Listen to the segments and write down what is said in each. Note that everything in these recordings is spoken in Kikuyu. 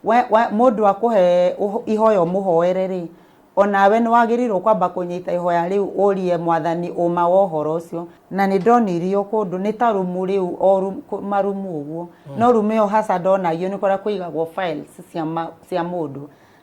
Mũndũ akũhe ihoya ũmũhoere rĩ, onawe nĩ wagĩrĩirwo kwamba kũnyita ihoya rĩu ũrie Mwathani ũma wa ũhoro ũcio. Na nĩ ndonirio kũndũ nĩ ta rumu rĩu o marumu ũguo, no rumu ĩyo hasa ndonagio nĩ kũrĩa kũigagwo files cia mũndũ.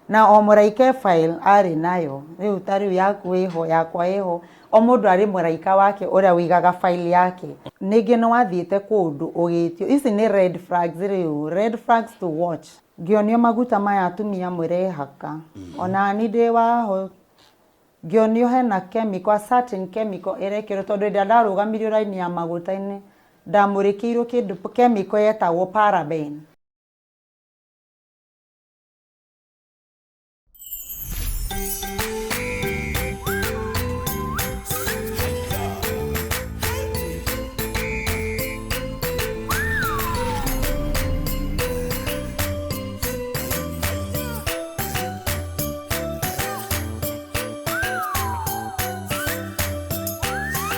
Na o mũraika e file arĩ nayo, rĩu ta rĩu yaku ĩho, yakwa ĩho, o mũndũ arĩ mũraika wake ũrĩa ũigaga file yake. Ningĩ nĩ wathiĩte kũndũ ũgĩtio, ici nĩ red flags rĩu, red flags to watch. Ngĩonio maguta maya atumia mũrehaka, ona ni ndĩ waho, ngĩonio hena chemical, a certain chemical ĩrekĩrwo, tondũ hĩndĩ ĩrĩa ndarũgamirio raini ya maguta-inĩ, ndamũrĩkĩirwo kĩndũ chemical yetagwo paraben.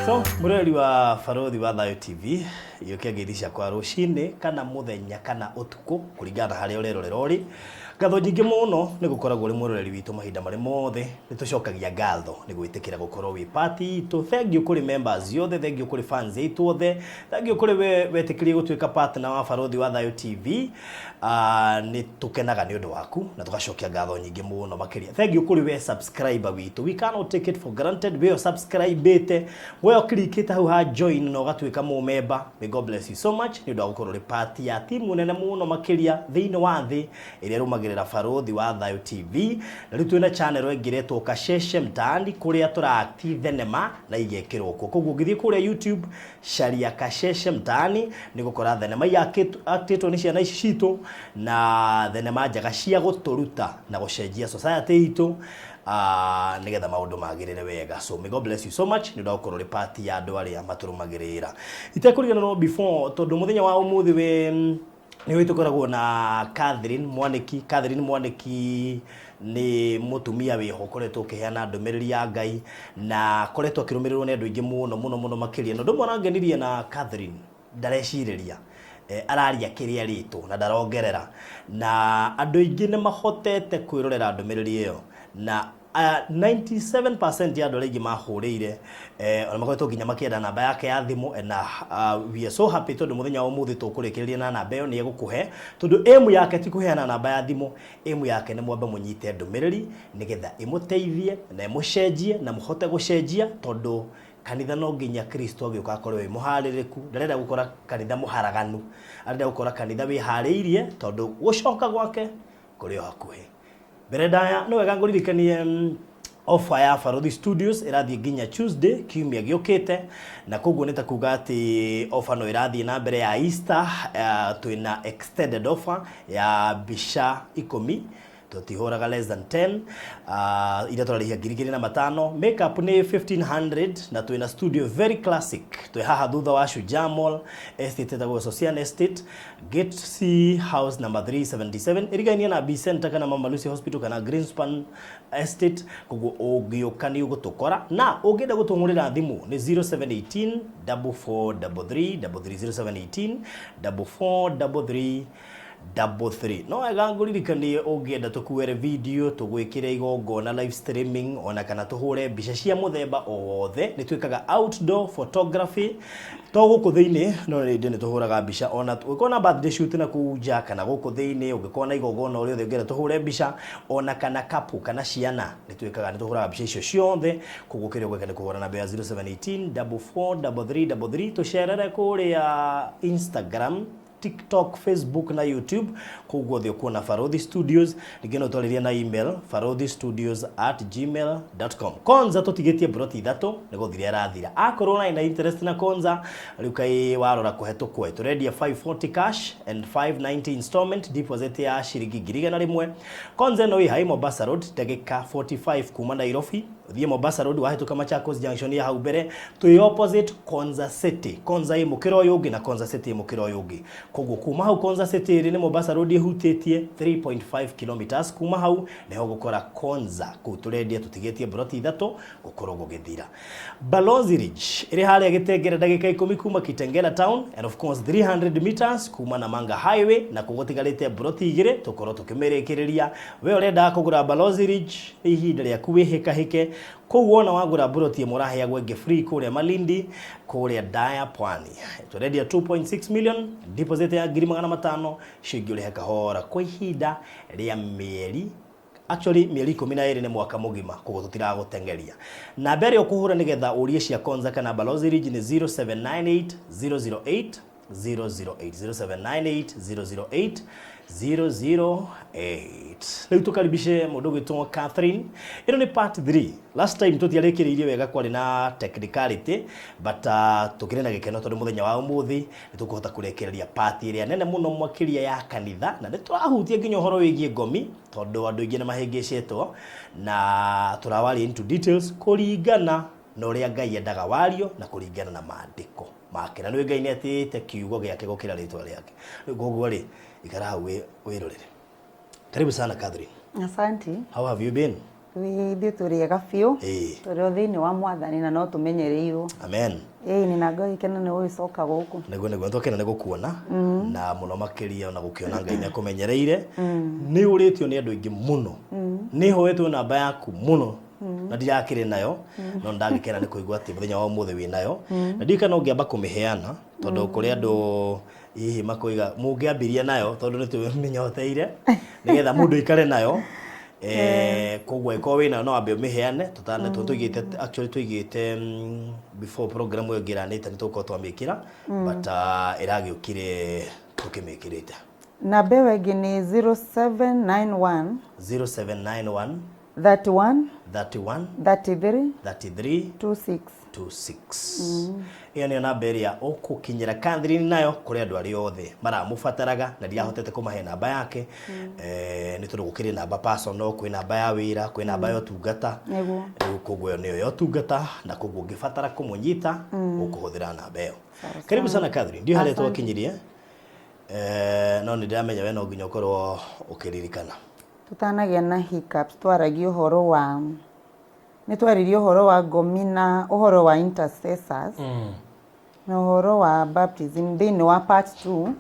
So, mũrori wa Barũthi wa Thayũ TV, iyũkia ngeithi ciakwa rũcinĩ kana mũthenya kana ũtukũ kũringana na harĩa ũrerorera ũrĩ. Ngatho nyingĩ mũno nĩ gũkoragwo ũrĩ mwĩroreri witũ mahinda marĩ mothe. Nĩ tũcokagia ngatho nĩ gwĩtĩkĩra gũkorwo wĩ part itũ. Thengiũ kũrĩ members othe, thengiũ kũrĩ fans aitũ othe, thengiũ kũrĩ we wetĩkĩrire gũtuĩka partner wa Barũthi wa Thayũ TV. Nĩ tũkenaga nĩ ũndũ waku na tũgacokia ngatho nyingĩ mũno makĩria. Thengiũ kũrĩ we subscriber witũ. We cannot take it for granted. We ũsubscribĩte, we ũkirikĩte hau ha join na ũgatuĩka mũmemba. May God bless you so much nĩ ũndũ wa gũkorwo ũrĩ part ya timu nene mũno makĩria thĩinĩ wa thĩ ĩrĩa ĩrũmagĩrĩra Barũthi wa Thayũ TV. Na rĩu twĩna channel ĩngĩ ĩretwo Kasheshe Mtaani kũrĩa tũra act thenema na igekĩrwo kuo. Koguo ũngĩthiĩ kũrĩa YouTube caria Kasheshe Mtaani nĩ ũgũkora thenema iactĩtwo nĩ ciana ici citũ na thenema njega cia gũtũruta na gũcenjia society itũ nĩgetha maũndũ magĩrĩre wega. So may God bless you so much nĩ ũndũ wa gũkorwo ũrĩ part ya andũ arĩa matũrũmagĩrĩra. Itekũriganĩrwo before tondũ mũthenya wa ũmũthĩ wĩ nĩ ũĩ tũkoragwo na Catherine Mwanĩki. Catherine Mwanĩki nĩ mũtumia wĩho ũkoretwo ũkĩheana ndũmĩrĩri ya Ngai na akoretwo akĩrũmĩrĩrwo nĩ andũ aingĩ mũno mũno mũno makĩria. Na ũndũ ũmwe ũrangenirie na Catherine ndarecirĩria, araria kĩrĩa erĩtwo na ndarongerera. Na andũ aingĩ nĩ mahotete kwĩrorera ndũmĩrĩri ĩyo na 97% ya andũ arĩa aingĩ mahũrĩire ona makoretwo nginya makĩenda namba yake ya thimũ na we are so happy tondũ mũthenya wa ũmũthĩ tũkũrĩkĩrĩria na namba ĩyo nĩ egũkũhe tondũ aim yake ti kũheana namba ya thimũ, aim yake nĩ mwambe mũnyite ndũmĩrĩri nĩgetha ĩmũteithie na ĩmũcenjie na mũhote gũcenjia tondũ kanitha no nginya Kristo agĩũka akorwo wĩ mũharĩrĩku. Ndarenda gũkora kanitha mũharaganu, arenda gũkora kanitha wĩharĩirie tondũ gũcoka gwake kũrĩ o hakuhĩ. Mbere ndaya nĩ wega ngũririkanie offer ya Barũthi Studios ĩrathiĩ nginya Tuesday kiumia gĩũkĩte, na koguo nĩ ta kuga atĩ offer no ĩrathiĩ na mbere ya Easter. Twĩna extended offer ya mbica 10, tũtihũraga less than 10, iria tũrarĩhia 2500. Makeup nĩ 1500 na twĩna studio very classic. Twĩ haha thutha wa Shujaa Mall estate ĩtagwo Sosian Estate, Gate C house number 377, ĩrigainie na B Center kana Mama Lucy Hospital kana Greenspan Estate. Koguo ũngĩũka nĩ ũgũtũkora, na ũngĩenda gũtũhũrĩra thimũ nĩ 0718 4433 33, 0718 4433 33. No wega ngũririkanie ũngĩenda tũkuere video, tũgwĩkĩre igongona live streaming, ona kana tũhũre mbica cia mũthemba o wothe, nĩ twĩkaga outdoor photography to gũkũ thĩinĩ, no rĩndĩ nĩ tũhũraga mbica ona ũngĩkorwo na birthday shoot na kũu nja kana gũkũ thĩinĩ, ũngĩkorwo na igongona o rĩothe ũngĩenda tũhũre mbica, ona kana couple kana ciana, nĩ twĩkaga, nĩ tũhũraga mbica icio ciothe. Koguo kĩrĩa ũgwĩka nĩ kũhũra namba ya 0718 4433 33, tũcerere kũrĩa Instagram, TikTok, Facebook na YouTube, kũu guothe ũkuona Barũthi Studios. Ningĩ no twarĩrie na email barũthistudios@gmail.com. Konza tũtigĩtie mburoti ithatũ nĩ gũthira ĩrathira. Akorwo ũrarĩ na interest na Konza, rĩu kaĩ warora kũhetũkwo ĩ. Tũrendia 540 cash and 590 installment, deposit ya ciringi 100,000. Konza ĩno ĩ Hai Mombasa Road, ndagĩka 45 kuma Nairobi. Ũthiĩ Mombasa Road wahĩtũka Machakos Junction ya hau mbere, twĩ opposite Konza City. Konza ĩ mũkĩra ũyũ ũngĩ na Konza City ĩ mũkĩra ũyũ ũngĩ. Koguo kuma hau Konza City ĩrĩ nĩ Mombasa Road ĩhutĩtie 3.5 kilometers kuma hau nĩho ũgũkora Konza. Kũu tũrendia tũtigĩtie mburoti ithatũ gũkorwo gũgĩthira. Balozi Ridge ĩrĩ harĩa Gĩtengera ndagĩka ikũmi kuma Kitengela Town and of course 300 meters kuma Namanga Highway na kũu gũtigarĩte mburoti igĩrĩ tũkorwo tũkĩmĩrĩkĩrĩria. We ũrendaga kũgũra Balozi Ridge nĩ ihinda rĩaku wĩhĩkahĩke. Kũu wona wagũra mburoti ĩmwe ũraheagwo ĩngĩ free kũrĩa Malindi kũrĩa Daya Pwani. Tũrendia 2.6 million deposit ya 500,000 icio ingĩ ũrĩhe kahora kwa ihinda rĩa mĩeri actually mĩeri 12 nĩ mwaka mũgima koguo tũtiragũteng'eria. Namba ĩrĩa ũkũhũra nĩgetha ũrie cia Konza kana Balozi Ridge nĩ 0798 008 008 0798 008 008. Rĩu tũkaribishe mũndũ ũgwĩtwo Catherine. Ĩno nĩ part 3. Last time tũtiarĩkĩrĩirie wega kwarĩ na technicality but tũkĩrĩ na gĩkeno tondũ mũthenya wa ũmũthĩ nĩ tũkũhota kũrĩkĩrĩria part ĩrĩa nene mũno makĩria ya kanitha na nĩ tũrahutia nginya ũhoro wĩgiĩ ngomi tondũ andũ aingĩ nĩ mahĩngĩcĩtwo na tũrawaria into details kũringana na ũrĩa Ngai endaga wario na kũringana na maandĩko make. Na nĩ Ngai nĩ atĩĩte kiugo gĩake gũkĩra rĩtwa rĩake. Rĩu koguo rĩ, ikara hau wĩrorere. Karibu sana Catherine. Asante. How have you been? Ithuĩ tũrĩ ega biũ. Ĩĩ. Tũrĩ o thĩinĩ wa Mwathani na no tũmenyereirwo. Amen. Ĩĩ na Ngai kena nĩ gũgĩcoka gũkũ. Nĩguo nĩguo twakena nĩ gũkuona na mũno makĩria ona gũkĩona Ngai nĩ akũmenyereire. Nĩ ũrĩtio nĩ andũ aingĩ mũno. Nĩ hoetwo namba yaku mũno na ndirakĩrĩ nayo no ndagĩkena nĩ kũigua atĩ mũthenya wa ũmũthĩ wĩ nayo. Na ndiũĩ kana ũngĩamba kũmĩheana tondũ kũrĩ andũ hihi makoiga mũngĩambirie nayo tondũ nĩ tũmĩnyoteire nĩgetha mũndũ aikare nayo. Koguo angĩkorwo wĩ nayo no wambe ũmĩheane tũtane tũigĩte actually tũigĩte before program ĩyo ĩngĩranĩte nĩ tũgũkorwo twamĩkĩra but ĩragĩũkire tũkĩmĩkĩrĩte. Namba ĩyo ĩngĩ nĩ 0791 0791 31 31 33 33 26. 26. Ĩyo nĩyo namba ĩrĩa ũkũkinyĩra Catherine nayo kũrĩ andũ arĩa othe maramũbataraga na ndirahotete kũmahe namba yake nĩ tondũ gũkĩrĩ namba personal, kwĩ namba ya wĩra, kwĩ namba ya ũtungata. Nĩguo. Rĩu koguo ĩyo nĩyo ya ũtungata na koguo ũngĩbatara kũmũnyita ũkũhũthĩra namba ĩyo. Karibu sana Catherine. Ndiũĩ harĩa twakinyirie no nĩ ndĩramenya we no nginya ũkorwo ũkĩririkana. Tũtanagĩa na hiccups twaragia ũhoro wa nĩ twaririe ũhoro wa ngomi na ũhoro wa intercessors na ũhoro wa baptism thĩinĩ wa part 2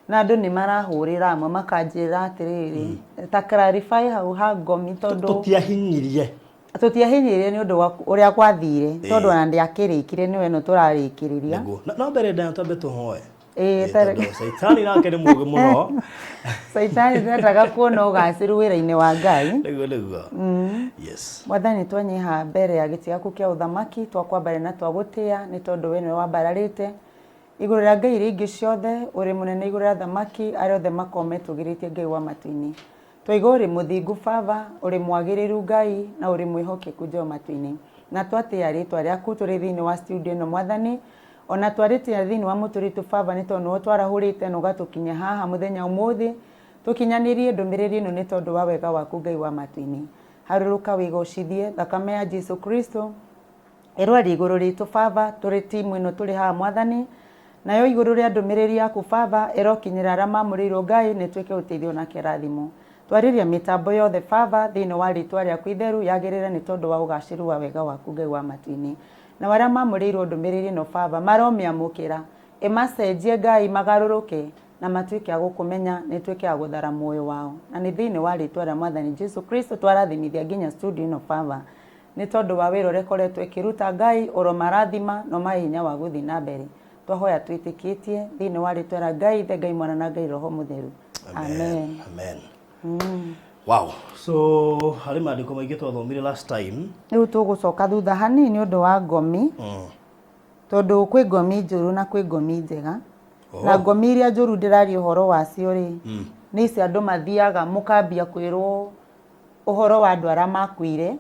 na andũ nĩ marahũrĩra amwe makanjĩra atĩrĩrĩ ta clarify hau ha ngomi tondũ Tũtiahinyirie. Tũtiahinyirie nĩ ũndũ wa ũrĩa gwathire tondũ ona ndĩakĩrĩkire nĩwe ĩno tũrarĩkĩrĩria. Nĩguo. No mbere ndaya twambe tũhoe. Ĩĩ, Tondũ Caitani nake nĩ mũũgĩ mũno. Caitani ndendaga kuona ũgacĩru wĩra-inĩ wa Ngai. Nĩguo nĩguo. Yes. Mwathani twanyiha mbere ya gĩtĩ gĩaku kĩa ũthamaki twakwambara na twagũtĩa nĩ tondũ we nĩwe wambararĩte igũrũ rĩa ngai iria ingĩ ciothe, ũrĩ mũnene igũrũ rĩa athamaki arĩa othe makoragwo metũgĩrĩtie Ngai wa matu-inĩ. Twaiga ũrĩ mũthingu Baba, ũrĩ mwagĩrĩru Ngai na ũrĩ mwĩhokeku Ngai wa matu-inĩ. Na twatĩa rĩtwa rĩaku tũrĩ thĩinĩ wa studio ĩno Mwathani, ona twarĩtĩa thĩinĩ wa mũtũrĩre witũ Baba nĩ tondũ nĩwe twarahũrĩte na ũgatũkinyia haha mũthenya ũmũthĩ, tũkinyanĩrie ndũmĩrĩri ĩno nĩ tondũ wa wega waku Ngai wa matu-inĩ. Harũrũka wĩgocithie thakame ya Jesu Kristo ĩrwaria igũrũ ritũ Baba, tũrĩ timu ĩno tũrĩ haha Mwathani, nayo igũrũ rĩa ndũmĩrĩri yaku Baba ĩrokinyĩra arĩa mamũrĩirwo Ngai na ĩtuĩke ũteithio na kĩrathimo. Twarĩria mĩtambo yothe Baba thĩinĩ wa rĩtwa rĩaku itheru yagĩrĩre nĩ tondũ wa ũgacĩru wa wega waku Ngai wa matu-inĩ. Na arĩa mamũrĩirwo ndũmĩrĩri ĩno Baba maromĩamũkĩra, ĩmacenjie Ngai magarũrũke na matuĩke a gũkũmenya na ĩtuĩke ya gũthara muoyo wao. Na nĩ thĩinĩ wa rĩtwa rĩa Mwathani Jesu Kristo twarathimithia nginya studio ĩno Baba nĩ tondũ wa wĩra ũrĩa ĩkoretwo ĩkĩruta Ngai ũromarathima na ũmahe hinya wa gũthiĩ na mbere. Twahoya twĩtĩkĩtie thĩinĩ wa rĩtwa rĩa Ngai Ithe, Ngai Mwana na Ngai Roho Mũtheru. Amen. Amen. Wow. So harĩ maandĩko maingĩ twathomire last time. Rĩu tũgũcoka thutha hanini nĩ ũndũ wa ngomi tondũ kwĩ ngomi njũru na kwĩ ngomi njega. Na ngomi iria njũru ndĩraria ũhoro wacio rĩ, nĩ ici andũ mathiaga mũkambia kwĩrwo ũhoro wa andũ arĩa makuire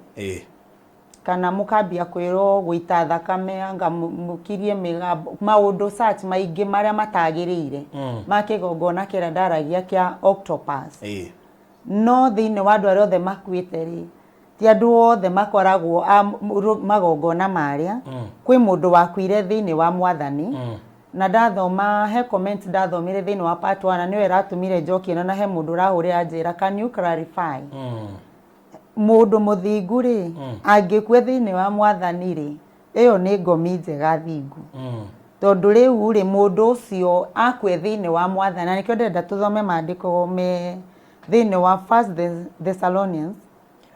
kana mũkambia kwĩrwo gũita thakame anga mũkirie mĩgambo maũndũ such maingĩ marĩa matagĩrĩire ma kĩgongona kĩrĩa ndaragia kĩa octopus. No thĩinĩ wa andũ arĩa othe makuĩte rĩ, Ti andũ othe makoragwo a magongona marĩa. Kwĩ mũndũ wakuire thĩinĩ wa Mwathani. Na ndathoma he comment ndathomire thĩinĩ wa part 1 na nĩyo ĩratũmire njokie ĩno, na he mũndũ ũrahũrĩra njĩra, can you clarify? Mũndũ mũthingu rĩ, angĩkua thĩinĩ wa Mwathani rĩ, ĩyo nĩ ngomi njega thingu. Tondũ rĩu rĩ, mũndũ ũcio akue thĩinĩ wa Mwathani, na nĩkĩo ndĩrenda tũthome maandĩko me thĩinĩ wa First Thessalonians.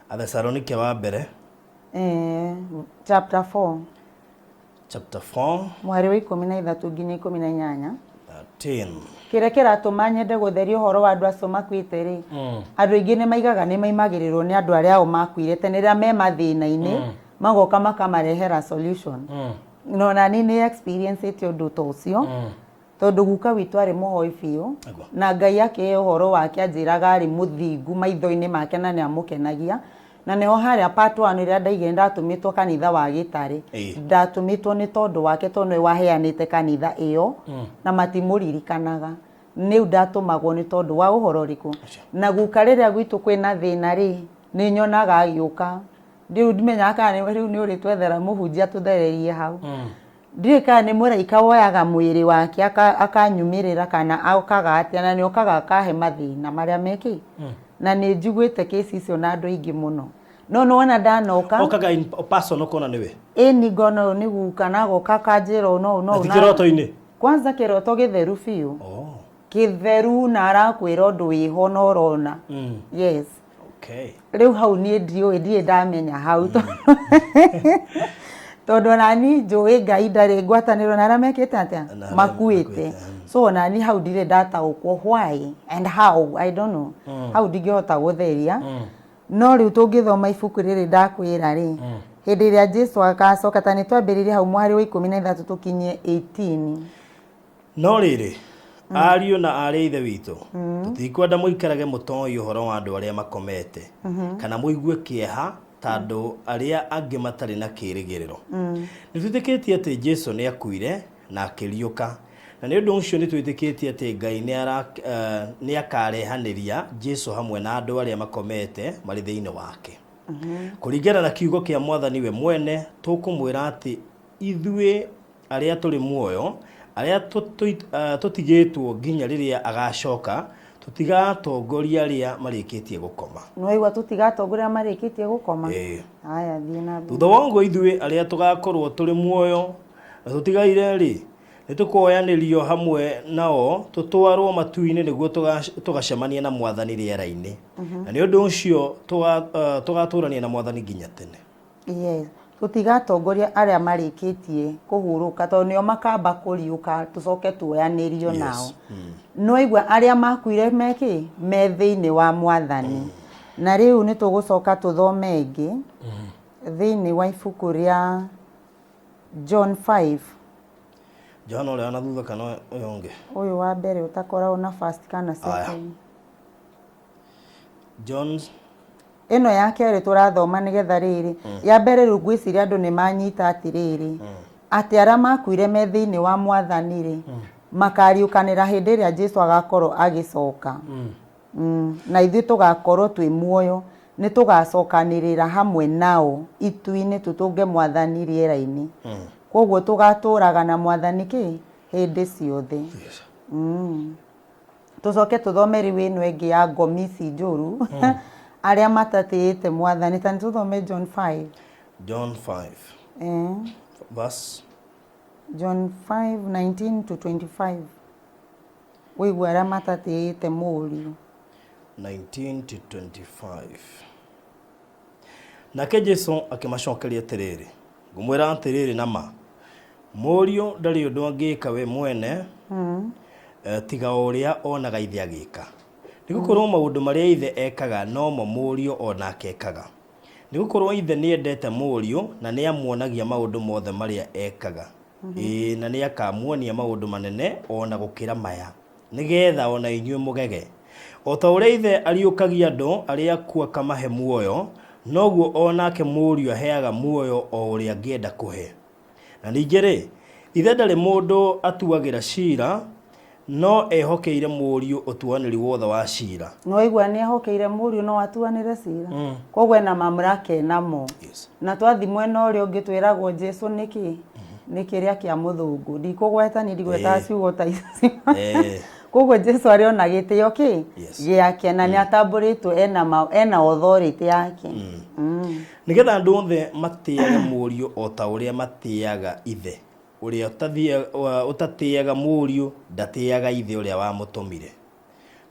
Athesalonike wa mbere. Chapter 4. Chapter 4. Mũhari wa 13 nginya 18. 13. Kĩrĩa kĩratũma nyende gũtheria ũhoro wa andũ acio makuĩte rĩ, andũ aingĩ nĩ maigaga nĩ maimagĩrĩrwo nĩ andũ arĩa ao makuire tene rĩrĩa me mathĩna-inĩ, magoka makamarehera solution. Na ona niĩ nĩ experience ĩte ũndũ ta ũcio, tondũ guka witũ arĩ mũhoi biũ, na Ngai akĩhe ũhoro wake anjĩraga arĩ mũthingu maitho-inĩ make na nĩ amũkenagia. Na nĩho harĩa part 1 ĩrĩa ndaigire ndatũmĩtwo kanitha wa Gĩtarĩ. Ndatũmĩtwo nĩ tondũ wake, tondũ nĩwe waheanĩte kanitha ĩyo, na matimũririkanaga. Rĩu ndatũmagwo nĩ tondũ wa ũhoro ũrĩkũ? Na guka rĩrĩa gwitũ kwĩna thĩna rĩ, nĩ nyonaga agĩũka. Rĩu ndimenyaga kana rĩu nĩ ũrĩtwethera mũhunjia tũthererie hau. Ndiũĩ kana nĩ mũraika woyaga mwĩrĩ wake akanyumĩrĩra kana okaga atĩa, na nĩ okaga akahe mathĩna marĩa mekĩ. Na nĩ njiguĩte kesi icio na andũ aingĩ mũno. No nĩwona ndanoka. Okaga in person ũkona nĩwe? Ĩni ngona ũyũ nĩ guka, na agoka akanjĩra ũũ na ũũ na ũũ. Na ti kĩroto-inĩ? Kwanza kĩroto gĩtheru biũ. Kĩtheru na arakwĩra ũndũ wĩho na ũrona. Yes. Okay. Rĩu hau niĩ ndiũĩ, ndirĩ ndamenya hau. Tondũ ona niĩ njũĩ Ngai ndarĩ ngwatanĩro na arĩa mekĩte atĩa? Na arĩa Makuĩte. makuĩte. So ona niĩ hau ndirĩ ndataũkwo why and how, I don't know. Hau ndingĩhota gũtheria. No rĩu tũngĩthoma ibuku rĩrĩ ndakwĩra rĩ, hĩndĩ ĩrĩa Jesu agacoka, ta nĩ twambĩrĩrie hau mũhari wa 13 tũkinye 18. No rĩrĩ, ariũ na aarĩ a Ithe witũ, tũtikwenda mũikarage mũtoĩ ũhoro wa andũ arĩa makomete, kana mũigue kĩeha ta andũ arĩa angĩ matarĩ na kĩĩrĩgĩrĩro. Nĩ twĩtĩkĩtie atĩ Jesu nĩ akuire na akĩriũka, na nĩ ũndũ ũcio nĩ twĩtĩkĩtie atĩ Ngai nĩ akaarehanĩria Jesu hamwe na andũ arĩa makomete marĩ thĩinĩ wake. Kũringana na kiugo kĩa Mwathani we mwene, tũkũmwĩra atĩ ithuĩ arĩa tũrĩ muoyo, arĩa tũtigĩtwo nginya rĩrĩa agacoka, tũtigatongoria arĩa marĩkĩtie gũkoma. Nĩwaigua tũtigatongoria arĩa marĩkĩtie gũkoma? Ĩĩ. Haya, thiĩ na mbere. Thutha wa ũguo ithuĩ arĩa tũgakorwo tũrĩ muoyo na tũtigaire-rĩ, nĩ tũkoyanĩrio hamwe nao tũtwarwo matu-inĩ nĩguo tũgacemanie na Mwathani rĩera-inĩ. Na nĩ ũndũ ũcio tũgatũrania na Mwathani nginya tene. Yes. Tũtigatongoria arĩa marĩkĩtie kũhurũka, tondũ nĩo makamba kũriũka tũcoke tuoyanĩrio nao. No igua arĩa makuire mekĩ me thĩinĩ wa Mwathani. Na rĩu nĩ tũgũcoka tũthome ĩngĩ thĩinĩ wa ibuku rĩa John 5. John ũrĩa na thutha kana ũyũ ũngĩ? Ũyũ wa mbere ũtakoragwo na first kana second. John Ĩno ya kerĩ tũrathoma nĩgetha rĩrĩ, ya mbere rĩu ngwĩciria andũ nĩ manyita atĩrĩrĩ, atĩ arĩa makuire me thĩinĩ wa Mwathani rĩ, makariũkanĩra hĩndĩ ĩrĩa Jesu agakorwo agĩcoka. Na ithuĩ tũgakorwo twĩ muoyo, nĩ tũgacokanĩrĩra hamwe nao itu-inĩ tũtũnge Mwathani rĩera-inĩ. Koguo tũgatũraga na Mwathani kĩ? Hĩndĩ ciothe. Tũcoke tũthome rĩu ĩno ĩngĩ ya ngomi ici njũru, arĩa matatĩĩte Mwathani. Ta nĩ tũthome John 5. John 5. Verse. John 5:19 to 25. Wĩigua arĩa matatĩĩte Mũriũ. 19 to 25. Nake Jesu akĩmacokeria atĩrĩrĩ, ngũmwĩra atĩrĩrĩ na ma, Mũriũ ndarĩ ũndũ angĩka we mwene, tiga o ũrĩa onaga ithe agĩka. Nĩ gũkorwo maũndũ marĩa ithe ekaga nomo Mũriũ o nake ekaga. Nĩ gũkorwo ithe nĩendete Mũriũ na nĩamuonagia maũndũ mothe marĩa ekaga. Ĩĩ, na nĩakamuonia maũndũ manene o na gũkĩra maya, nĩgeetha o na inyuĩ mũgege. O ta ũrĩa ithe ariũkagia andũ arĩa akuũ akamahe muoyo, noguo o nake Mũriũ aheaga muoyo o ũrĩa angĩenda kũhe. Na ningĩ-rĩ, ithe ndarĩ mũndũ atuagĩra ciira, No ehokeire Mũriũ ũtuanĩri wothe wa ciira. Nĩwaigua nĩehokeire Mũriũ no atuanĩre cira? Koguo ena mamlaka enamo. Yes. Na twathiĩ mwena ũrĩa ũngĩ twĩragwo Jesu nĩ kĩ? Nĩ kĩrĩa kĩa mũthũngũ. Ndikũgweta niĩ ndigwetaga ciugo ta icio. Koguo Jesu arĩ ona gĩtĩo kĩ? Yes. Gĩake na nĩ atambũrĩtwo ena, ena authority yake. Nĩgetha andũ othe matĩage Mũriũ o ta ũrĩa matĩaga Ithe. Ũrĩa ũtatĩaga Mũriũ ndatĩaga Ithe ũrĩa wamũtũmire.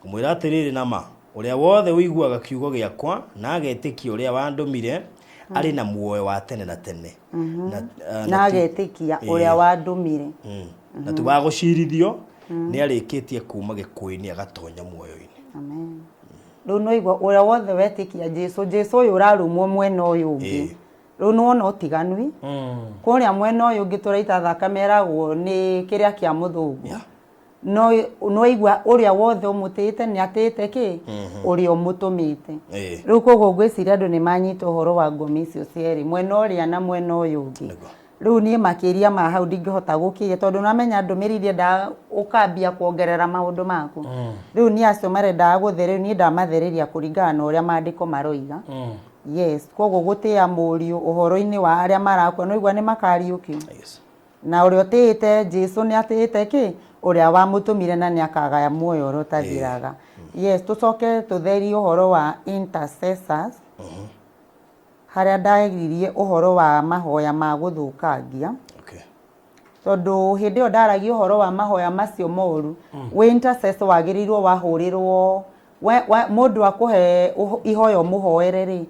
Ngũmwĩra atĩrĩrĩ na ma, ũrĩa wothe ũiguaga kiugo gĩakwa na agetĩkia ũrĩa wandũmire, arĩ na muoyo wa tene na tene. Na agetĩkia ũrĩa wandũmire. Na ti wa gũcirithio, nĩ arĩkĩtie kuuma gĩkuũ-inĩ agatonya muoyo-inĩ. Amen. Rĩu nĩwaigua ũrĩa wothe wetĩkia Jesu, Jesu ũyũ ũrarumwo mwena ũyũ ũngĩ. Rĩu nĩwona ũtiganu. Kũrĩa mwena ũyũ ũngĩ tũraita thakame eragwo nĩ kĩrĩa kĩa mũthũngũ. No nĩwaigua ũrĩa wothe ũmũtĩĩte nĩ atĩĩte kĩ? Ũrĩa ũmũtũmĩte. Rĩu koguo ngwĩciria andũ nĩ manyita ũhoro wa ngomi icio cierĩ, mwena ũrĩa na mwena ũyũ ũngĩ. Rĩu niĩ makĩria ma hau ndingĩhota gũkĩria tondũ nĩwamenya ndũmĩrĩri ndiendaga ũkambia kuongerera maũndũ maku. Rĩu niĩ acio marendaga gũthererio niĩ ndamathereria kũringana na ũrĩa maandĩko maroiga. Yes, koguo gũtĩĩa Mũriũ ũhoro-inĩ wa arĩa marakua nĩwaigua nĩ makariũkio. Yes. Na ũrĩa ũtĩĩte Jesu nĩ atĩĩte kĩ? Ũrĩa wamũtũmire na nĩ akagaya muoyo ũrĩa ũtathiraga. Yes, tũcoke tũtherie ũhoro wa intercessors. Harĩa ndaririe ũhoro wa mahoya ma gũthũkangia. Okay. Tondũ hĩndĩ ĩyo ndaragia ũhoro wa mahoya macio moru, wĩ intercessor wagĩrĩirwo wahũrĩrwo mũndũ akũhe ihoya ũmũhoere rĩ,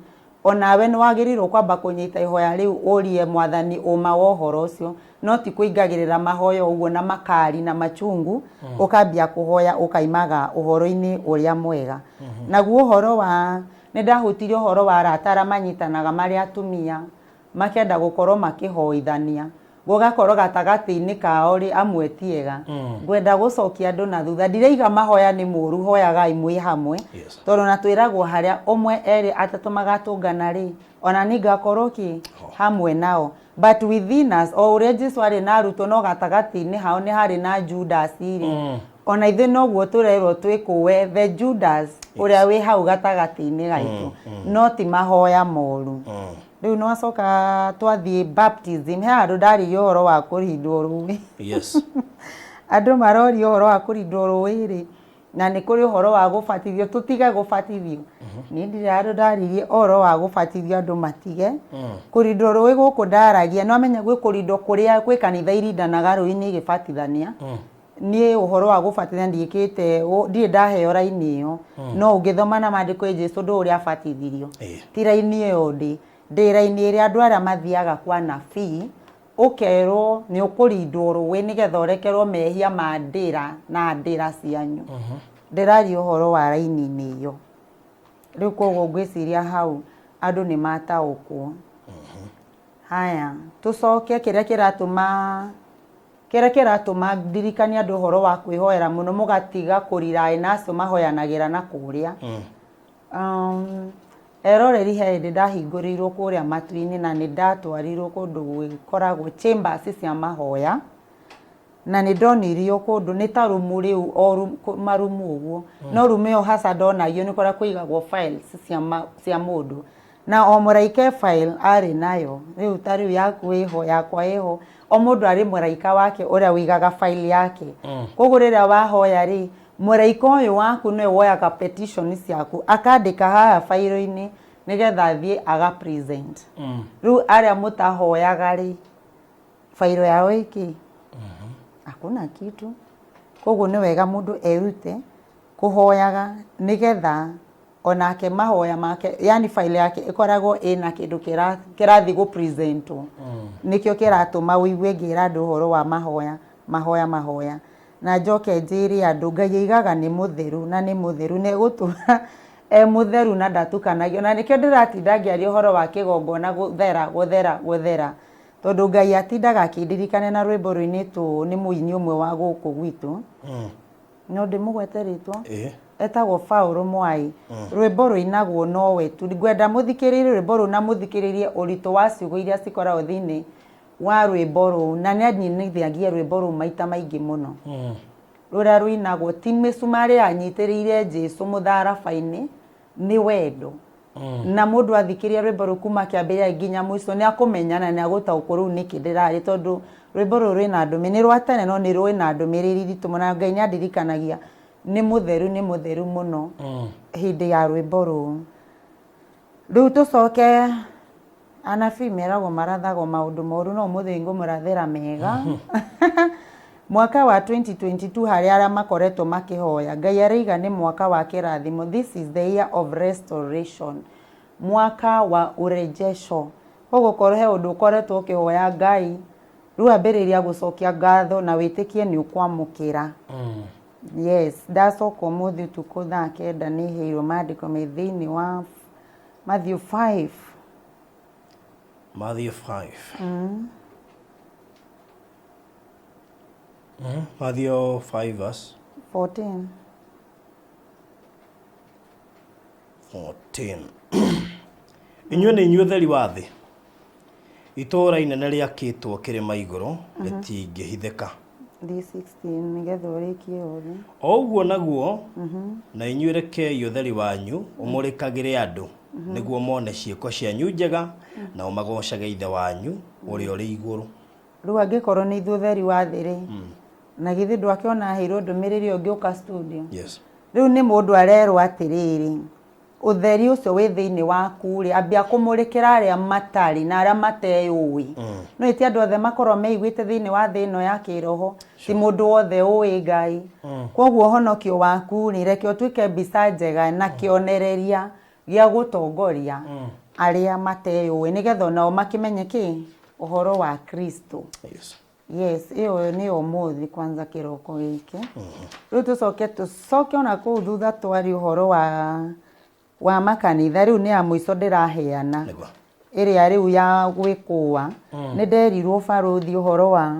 onawe nĩ wagĩrĩirwo kwamba kũnyita ihoya rĩu ũrie mwathani ũma wa ũhoro ũcio, no ti kũingagĩrĩra mahoya ũguo na makari na machungu, ũkambia kũhoya ũkaimaga ũhoro-inĩ ũrĩa mwega. Naguo ũhoro wa, nĩ ndahutirie ũhoro wa arata arĩa manyitanaga marĩ atumia, makenda gũkorwo makĩhoithania, gũgakorwo gatagatĩ-inĩ kao rĩ amwe ti ega. Ngwenda gũcokia andũ na thutha, ndiraiga mahoya nĩ mũru, hoyagai mwĩ hamwe. Yes. Tondũ na twĩragwo harĩa ũmwe erĩ atatũ magatũngana rĩ, ona niĩ ngakorwo kĩ? Hamwe nao. But within us, o ũrĩa Jesu arĩ na arutwo no gatagatĩ-inĩ hao nĩ harĩ na Judas rĩ. Ona ithuĩ noguo tũrerwo twĩkũe the Judas ũrĩa wĩ hau gatagatĩ-inĩ gaitũ. No ti mahoya moru. Rĩu nĩwacoka twathiĩ baptism, he handũ ndaririe ũhoro wa kũrindwo rũĩ. Yes. Andũ maroria ũhoro wa kũrindwo rũĩ rĩ, na nĩ kũrĩ ũhoro wa gũbatithio, tũtige gũbatithio. Niĩ ndirĩ handũ ndaririe ũhoro wa gũbatithio andũ matige. Kũrindwo rũĩ gũkũ ndaragia, nĩwamenya gwĩ kũrindwo kũrĩa gwĩ kanitha irindanaga rũĩ-inĩ igĩbatithania. Niĩ ũhoro wa gũbatithania ndiĩkĩte, ndirĩ ndaheo raini ĩyo. No ũngĩthoma na maandĩko ĩ Jesu ndũĩ ũrĩa abatithirio. Ti raini ĩyo ndĩ. Ndĩ raini ĩrĩa andũ arĩa mathiaga kwa nabii, ũkerwo nĩ ũkũrindwo rũĩ nĩgetha ũrekerwo mehia ma ndĩra na ndĩra cianyu. Ndĩraria ũhoro wa raini-inĩ ĩyo. Rĩu koguo ngwĩciria hau andũ nĩ mataũkwo. Haya, tũcoke kĩrĩa kĩratũma kĩrĩa kĩratũma ndirikanie andũ ũhoro wa kwĩhoera mũno mũgatiga kũriraĩ na acio mahoyanagĩra na kũrĩa. Eroreri he hĩndĩ ndahingũrĩirwo kũrĩa matu-inĩ na nĩ ndatwarirwo kũndũ gwĩkoragwo chambers cia mahoya na nĩ ndonirio kũndũ nĩ ta rumu rĩu o marumu ũguo. No rumu ĩyo hasa ndonagio nĩ kũrĩa kũigagwo files cia mũndũ. Na o mũraika e file arĩ nayo, rĩu ta rĩu yaku ĩho, yakwa ĩho, o mũndũ arĩ mũraika wake ũrĩa ũigaga file yake. Koguo rĩrĩa wahoya rĩ, mũraika ũyũ waku nĩwe woyaga petition ciaku, akandĩka haha file-inĩ nĩgetha athiĩ aga present. Rĩu arĩa mũtahoyaga rĩ, file yao ĩkĩ? Hakuna kitu. Koguo nĩ wega mũndũ erute kũhoyaga nĩgetha onake mahoya make, yani file yake ĩkoragwo ĩna kĩndũ kĩrathiĩ gũ presentwo. Nĩkĩo kĩratũma ũigue ngĩra andũ ũhoro wa mahoya, mahoya, mahoya. Na njoke njĩre andũ Ngai aigaga nĩ mũtheru na nĩ mũtheru na egũtũra e mũtheru na ndatukanagio. Na nĩkĩo ndĩratinda ngĩaria ũhoro wa kĩgongona gũthera, gũthera, gũthera. Tondũ Ngai atindaga akĩndirikania na rwĩmbo rũinĩtwo nĩ mũini ũmwe wa gũkũ gwitũ. No ndĩmũgwete rĩtwa? Etagwo Paul Mwai. Rwĩmbo rũinagwo nowe tu. Ngwenda mũthikĩrĩrie rwĩmbo rũu na mũthikĩrĩrie ũritũ wa ciugo iria cikoragwo thĩinĩ wa rwĩmbo rũu. Na nĩ anyinithagia rwĩmbo rũu maita maingĩ mũno. Rũrĩa rũinagwo ti mĩcumarĩ yanyitĩrĩire Jesu mũtharaba-inĩ, nĩ wendo. Na mũndũ athikĩria rwĩmbo rũu kuma kĩambĩrĩria nginya mũico nĩ akũmenya na nĩ agũtaũkwo rũu nĩkĩ ndĩrarĩ, tondũ rwĩmbo rũu rwĩna ndũmĩrĩri, nĩ rwa tene no nĩ rwĩna ndũmĩrĩri nditũ mũno, na Ngai nĩ andirikanagia nĩ mũtheru, nĩ mũtheru mũno hĩndĩ ya rwĩmbo rũu. Rĩu tũcoke Anabii meragwo marathagwo maũndũ moru no ũmũthĩ ngũmũrathĩra mega. Mwaka wa 2022 harĩ arĩa makoretwo makĩhoya, Ngai araiga nĩ mwaka wa kĩrathimo. This is the year of restoration. Mwaka wa urejesho. Koguo korwo he ũndũ ũkoretwo ũkĩhoya Ngai, rĩu ambĩrĩria gũcokia ngatho na wĩtĩkie nĩ ũkwamũkĩra. Yes, ndacoka ũmũthĩ ũtukũ thaa 9 nĩ heirwo maandĩko me thĩinĩ wa Matthew 5. Matthew 5. Matthew 5 verse 14. 14. Inyuĩ nĩ inyuĩ ũtheri wa thĩ. Itũũra inene rĩakĩtwo kĩrĩma igũrũ rĩtingĩhithĩka. D16 nĩgetha ũrĩkie ũru. O ũguo naguo, na inyuĩ rekei ũtheri wanyu ũmũrĩkagĩre andũ, nĩguo mone ciĩko cianyu njega, nao magoocage Ithe wanyu ũrĩa ũrĩ igũrũ. Rĩu angĩkorwo nĩ ithuĩ ũtheri wa thĩ rĩ, na githĩ ndwakĩona heirwo ndũmĩrĩri ĩyo ngĩũka studio? Yes. Rĩu nĩ mũndũ arerwo atĩrĩrĩ, Ũtheri ũcio wĩ thĩinĩ waku-rĩ, ambia kũmũrĩkĩra arĩa matarĩ na arĩa mateyũĩ. Nĩũĩ ti andũ othe makoragwo meiguĩte thĩinĩ wa thĩ ĩno ya kĩroho, ti mũndũ wothe ũĩ Ngai. Kwoguo ũhonokio waku-rĩ, reke ũtuĩke mbica njega na kĩonereria gĩa gũtongoria arĩa mateyũĩ, nĩgetha onao makĩmenye kĩ? Ũhoro wa Kristo. Yes. Yes, ĩyo nĩ ũmũthĩ kwanza kĩroko gĩkĩ. Rĩu tũcoke tũcoke ona kũu thutha twarie ũhoro wa wa makanitha rĩu nĩ ya mũico ndĩraheana. Nĩguo. Ĩrĩa rĩu ya gwĩkũa. Nĩ nderirwo barũthi ũhoro wa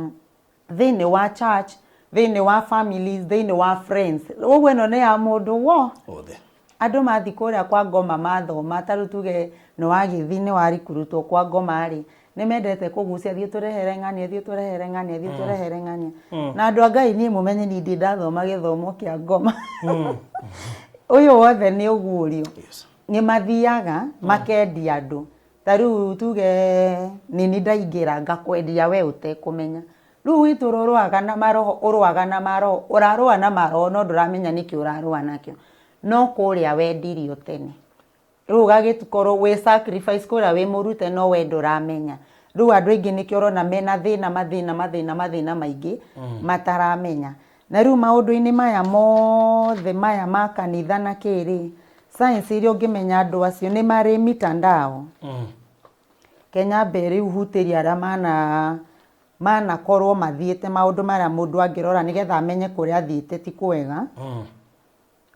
thĩinĩ wa church, thĩinĩ wa families, thĩinĩ wa friends. Ũguo ĩno nĩ ya mũndũ wo. Othe. Andũ mathiĩ kũrĩa kwa ngoma mathoma, ta rĩu tuge nĩ wagĩthiĩ nĩ warikũrutwo kwa ngoma rĩ, nĩ mendete kũgucia thiĩ ũtũrehere ng'ania, thiĩ ũtũrehere ng'ania, thiĩ ũtũrehere ng'ania. Na andũ a Ngai niĩ mũmenye niĩ ndirĩ ndathoma gĩthomo kĩa ngoma. Ũyũ wothe nĩ ũguũrio. Nĩ mathiaga makendia andũ. Ta rĩu tuge nĩ niĩ ndaingĩra ngakwendia we ũtekũmenya. Rĩu gwitũ ũrũaga na maroho, ũrũaga na maroho, ũrarũa na maroho no ndũramenya nĩkĩ ũrarũa nakĩo. No kũrĩa wendirio tene. Rĩu ũgagĩkorwo wĩ sacrifice kũrĩa wĩ mũrute no we ndũramenya. Rĩu andũ aingĩ nĩkĩo ũrona mena thĩna mathĩna mathĩna mathĩna maingĩ mataramenya. Na rĩu maũndũ-inĩ maya mothe maya ma kanitha na kĩ rĩ, science iria ũngĩmenya andũ acio nĩ marĩ mitandao. Kenya mbe rĩu hutĩria arĩa mana manakorwo mathiĩte maũndũ marĩa mũndũ angĩrora nĩgetha amenye kũrĩa athiĩte ti kwega.